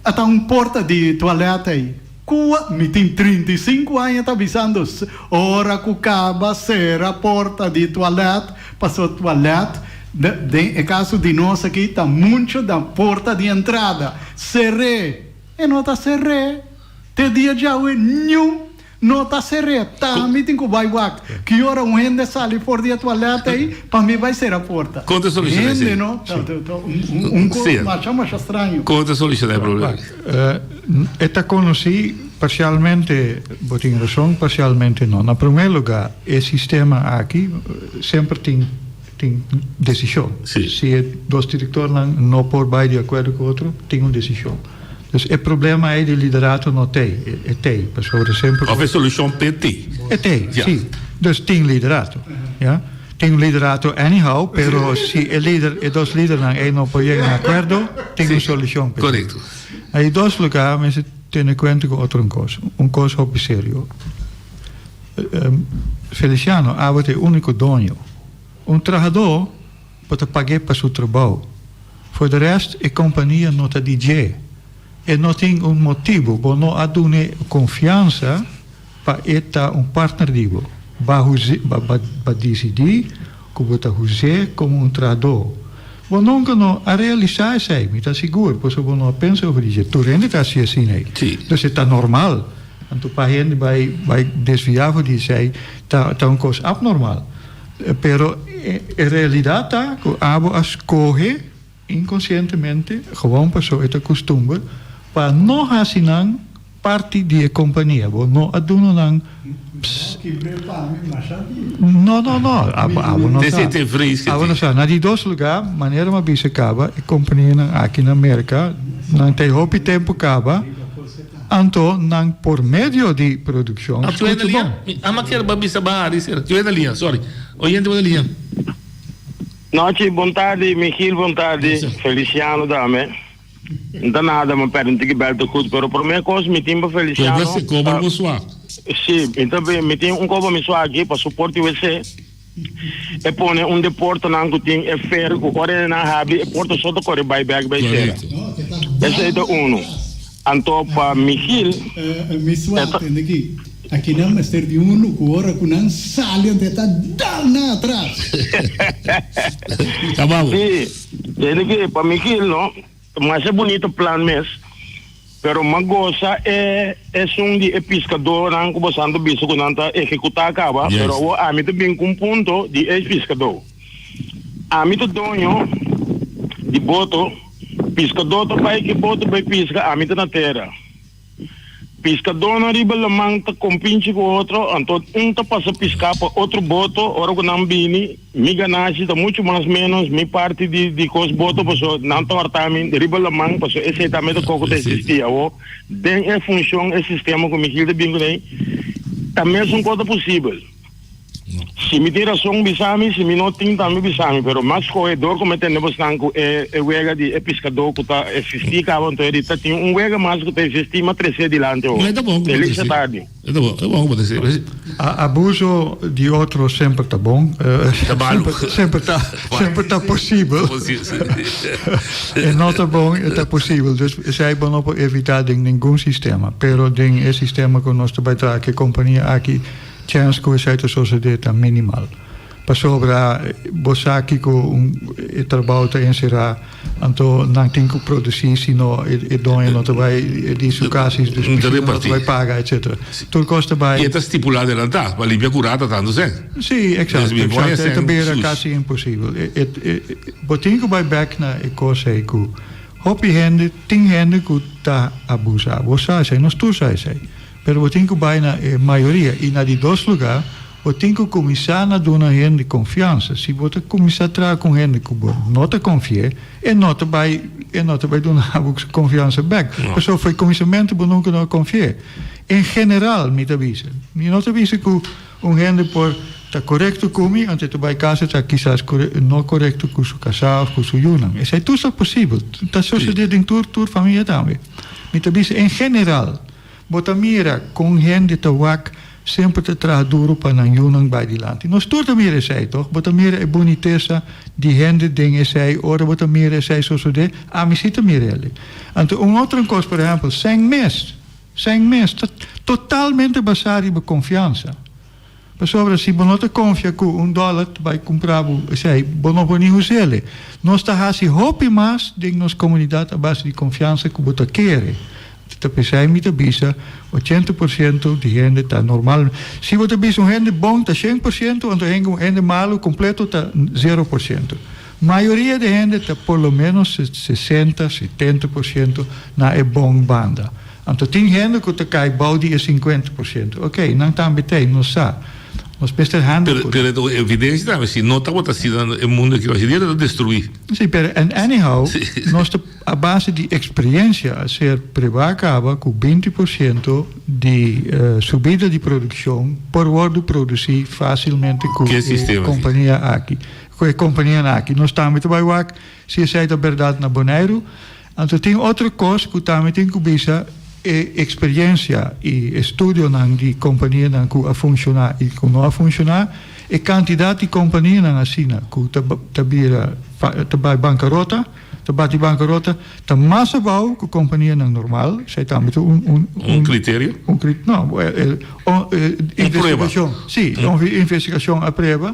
ata un porta di tualèt ey kua mi tin 35 aña ta bisando ora ku kaba sera porta di tualèt paso tualèt Den e kaso di nos aki ta mucho da porta di entrada ser'é. E no ta ser'é. Te dia djawe niun no ta ser'é. Ta mi tin ku bai wak ki ora un hende sali for di e tualèt ei pa mi bai sera porta. Kon ta solushoná esei? Hende no ta un kos masha masha straño. Kon ta solushoná e problema? E ta konosí parsialmente, bo tin rason, parsialmente no. Na promé lugá e sistema aki semper tin. Tin desishon. Si e dos direktornan no por bai di akuerdo ku otro, tin un desishon. Dus e problema ei di liderato no t'ei, e t'ei, pasobra semper. Òf e solushon p'e t'ei. E t'ei, si. Dus tin liderato, ya. Tin un liderato anyhow, pero si e lider, e dos lidernan ei no por yega na akuerdo, tin un solushon p'e. Korekto. Na di dos lugá mester tene kuenta ku otro un kos, un kos hopi serio. Feliciano, abo ta e úniko doño. Un trahadó bo ta pag'é pa su trabou. For de rest e kompania no ta di dje. E no tin un motibu, bo no a dun'é konfiansa pa e ta un partner di bo. Ba ba disidí ku bo ta huz'é komo un trahadó. Bo nunka no a realisá esei, mi ta sigur, pasobra bo no a pensa over di dje. Tur hende ta hasi asina ei. Dus e ta normal. Anto pa hende bai bai desviá for di esei ta ta un kos abnormal. Pero e realidat ta ku abo a skohe inkonsientemente, gewoon paso e ta kustumber, pa no hasi nan parti di e kompania. Bo no a duna nan No, no, no. Abo, abo no sa. Abo no sa. Na di dos lugá, manera mi a bisa kaba, e kompanianan aki na Merka, nan ta e hopi tempu kaba. Anto nan por medio di produccion Ah, tu scucha bon. Mi ama kier ba bisa ba Harry sera. Tu na liña, sorry. Oyente bo na liña. Nochi, bon tardi, Michiel, bon tardi, Feliciano dame. N ta nada, ma perde un tiki bel te goed, pero prome cos mi tin pa Feliciano. Cobra se cobra bo swa. Si, mi ta mi tin un cobra mi swa aki pa support UWC. E pone un de portanan ku tin e fer ku ora e nan habri e porta so ta kore bai bek bai sera. Esei ta unu. Anto pa Michiel Mi swa tende aki. Aki nan mester di unu ku ora ku nan sali anto e ta dal nan atras. Kaba bo. Si, tende aki pa Michiel no. Masha bunito plan mes, pero m'a gosa e esun di e piskadónan ku bosan ta bisa ku nan ta ehekutá kaba, pero awor ami ta bin ku un punto di e piskadó. Ami ta doño di boto, piskadó ta bai ku e boto bai piska, ami ta na tera. Piskadónan riba laman ta kompinchi ku otro, anto un ta pasa piská pa otro boto, ora ku nan bini, mi ganashi ta muchu mas ménos, mi parti di di kos boto, pasobra nan ta hòrta mi riba laman, pasobra esei tambe ta koko ta eksistí. Awor, den e funshon, e sistema ku Michiel ta bin kuné, ta mesun kos ta posibel. Si mi tin rason bisa mi, si mi no tin tambe bisa mi, pero mas skohe dor ku mi tende bosnan ku e e wega di e piskadó ku ta eksistí kaba anto e di ta tin un wega mas ku ta eksistí m'a tres'é dilanti awor. E ta bon ku bo Feliz trese. tardi. E ta bon, e bon ku bo trese. Abuso di otro semper ta bon. Ta malu. Semper ta, semper ta posibel. E no ta bon, e ta posibel. Dus esei bo no por evitá den ningun sistema. Pero den e sistema ku nos ta bai traha ku e kompania aki. Chèns ku esei ta sosodé ta minimal. Pasobra bo sa kiko un e trabou ta enserá, anto nan tin ku produsí, si no e doño no ta bai di su kas i dus No ta no ta repartí. bai paga, etcétera. Tur kos ta bai. I e ta stipulá adelantá pa limpia kurá ta tantu sèn. Sí, Dus eksakto, mi pone eksakto. E ta sèn bira shush. kasi imposibel. E e e bo tin ku bai bèk na e kos ei ku hopi hende, tin hende ku ta abusá. Bo sa esei, nos tur sa esei. Pero bo tin ku bai na e mayoria. I na di dos lugá, bo tin ku kuminsá na duna hende konfiansa. Si bo ta kuminsá traha ku un hende ku bo no ta konfi'é, e no ta bai e no ta bai duna bo su konfiansa bèk. Pasobra for e kuminsamentu bo nunka no a konfi'é. En general mi ta bisa, mi no ta bisa ku un hende por ta korekto ku mi, anto e ta bai kas e ta kisas no korekto ku su kasá òf ku su yunan. Esei tur ta posibel. Ta sosodé den tur tur famia tambe. Mi ta bisa en general. Bo ta mira kon hende ta wak semper ta traha duru pa nan yunan bai dilanti. Nos tur ta mira esei, tog? Bo ta mira e bunitesa di hende den esei ora bo ta mira esei sosodé? Ami si ta mira el. Anto un otro kos, por ehèmpel, sèn mes. Sèn mes ta totalmente basá riba konfiansa. Pasobra si bo no ta konfia ku un dòler ta bai kumpra bo esei, bo no por ni us'el. Nos ta hasi hopi mas den nos komunidat a base di konfiansa ku bo ta kere. Ta p'esei mi ta bisa, 80 por ciento di hende ta normal. Si bo ta bisa un hende bon ta 100%, anto un hende malu kompleto ta 0%. Mayoria di hende ta por lo ménos 60, 70% na e bon banda. Anto tin hende ku ta kai bou di e 50%. Oké, nan tambe t'ei, nos sa. Nos mester handa Pero, ku pero e ta un evidensia tambe, si no tabata asina e mundu aki hoy dia ta destruí. Sí, pero and anyhow, nos ta a base di experiencia a ser prueba caba cu 20% di subida di produccion por wordo produci facilmente cu Ke e sistema aki? compania aki. Cu e companianan aki. Nos tambe ta bay wak si esey ta berdad na Boneiru. Anto tin otro kos ku tambe tin ku bisa, e eksperiencia i estudionan di kompanianan ku a funshoná i ku no a funshoná, e kantidat di kompanianan asina ku ta ta bira ta bai bankarota, ta bati bankarota, ta mas abou ku kompanianan normal, esei tambe ta un un Un kriterio? Un kri no, Un prueba. investigashon, si, un investigashon a prueba.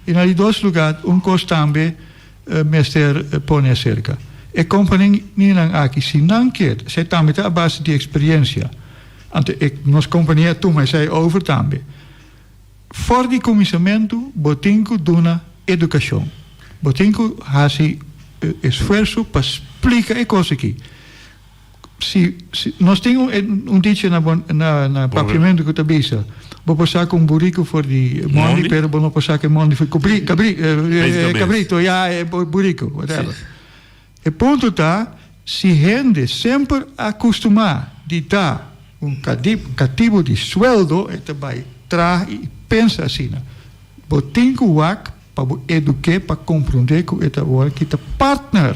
I na di dos lugá un kos tambe. Mester pone aserka. E kompanianan aki si nan kier, esei tambe ta a base di eksperiencia. Anto e nos kompania a tuma esei over tambe. For di kuminsamentu bo tin ku duna edukashon. Bo tin ku hasi esfuerso pa splika e kos aki. Si, si, nos tin un, un dicho na, na, na papiamento ku ta bisa, bo por saka un buriku for di mondi, pero bo no por saka e mondi for di kabri, kabri, eh, kabrito, ya, eh, buriku, whatever. Si. E punto ta, si hende semper a kustumá di ta un katibu di sueldo, e ta bai traha i pensa asina. Bo tin ku wak pa bo eduk'é pa komprondé ku e ta ora ki ta partner.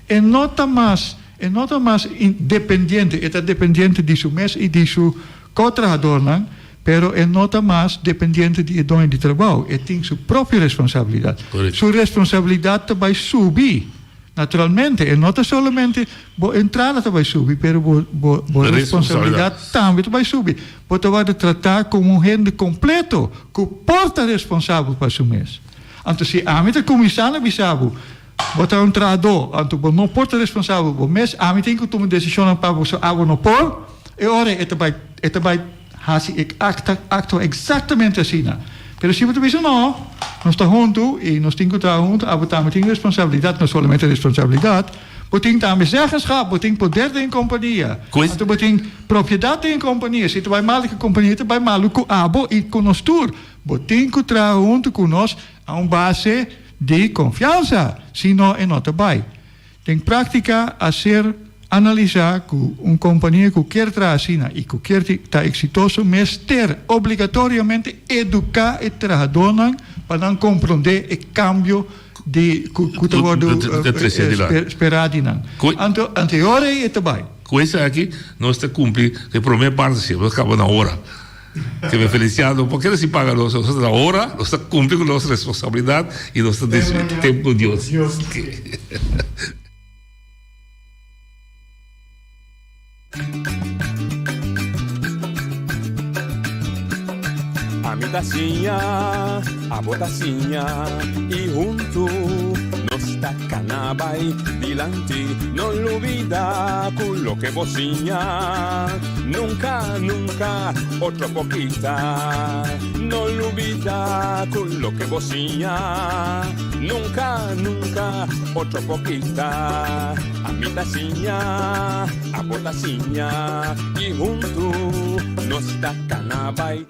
E no ta mas, e no ta mas independiente, e ta dependiente di su mes i di su ko-trahadornan, pero e no ta mas dependiente di e doño di trabou. E tin su propio responsabilidat. Su responsabilidat ta bai subi. Naturalmente, e no ta solamente bo entrada ta bai subi, pero bo, bo, bo responsabilidat tambe ta bai subi. Bo ta wòrdu tratá komo un hende kompleto ku por ta responsabel pa su mes. Anto si ami ta kuminsá na bisa bo, Bo ta un trahadó, anto bo no por ta responsabel bo mes, ami tin ku tuma desishonnan pa bo, so abo no por, e ora e ta bai e ta bai hasi e akta aktua eksaktamente asina. Pero si bo ta bisa no, nos ta huntu i nos tin ku traha huntu, abo tambe tin responsabilidat, no solamente responsabilidat, bo tin tambe zeggenschap, bo tin poder den e kompania, anto bo tin propiedat den e kompania, si ta bai malu ku e kompania ta bai malu ku abo i ku nos tur, bo tin ku traha huntu ku nos a un base. Di konfiansa, si no e no ta bai. Den práktika a ser analisá ku un kompania ku kier traha asina i ku kier ta eksitoso mester obligatoriamente eduká e trahadónan pa nan komprondé e kambio di ku ta wòrdu sperá di nan. Anto e ora ei e ta bai. Ku esaki nos ta kumpli ku e promé parti si, nos kaba na ora. Ke mi Feliciano por keda sin paga nos, nos ta na ora, nos ta cumpli cu nos responsabilidad y nos ta despidi tempo cu Dios. Ami ta siña, abo ta siña i huntu nos ta kana bai dilanti. No lubidá ku loke bo siña nunka, nunka otro por kita. No lubidá ku loke bo siña nunka, nunka otro por kita. Ami ta siña, abo ta siña i huntu nos ta kana bai.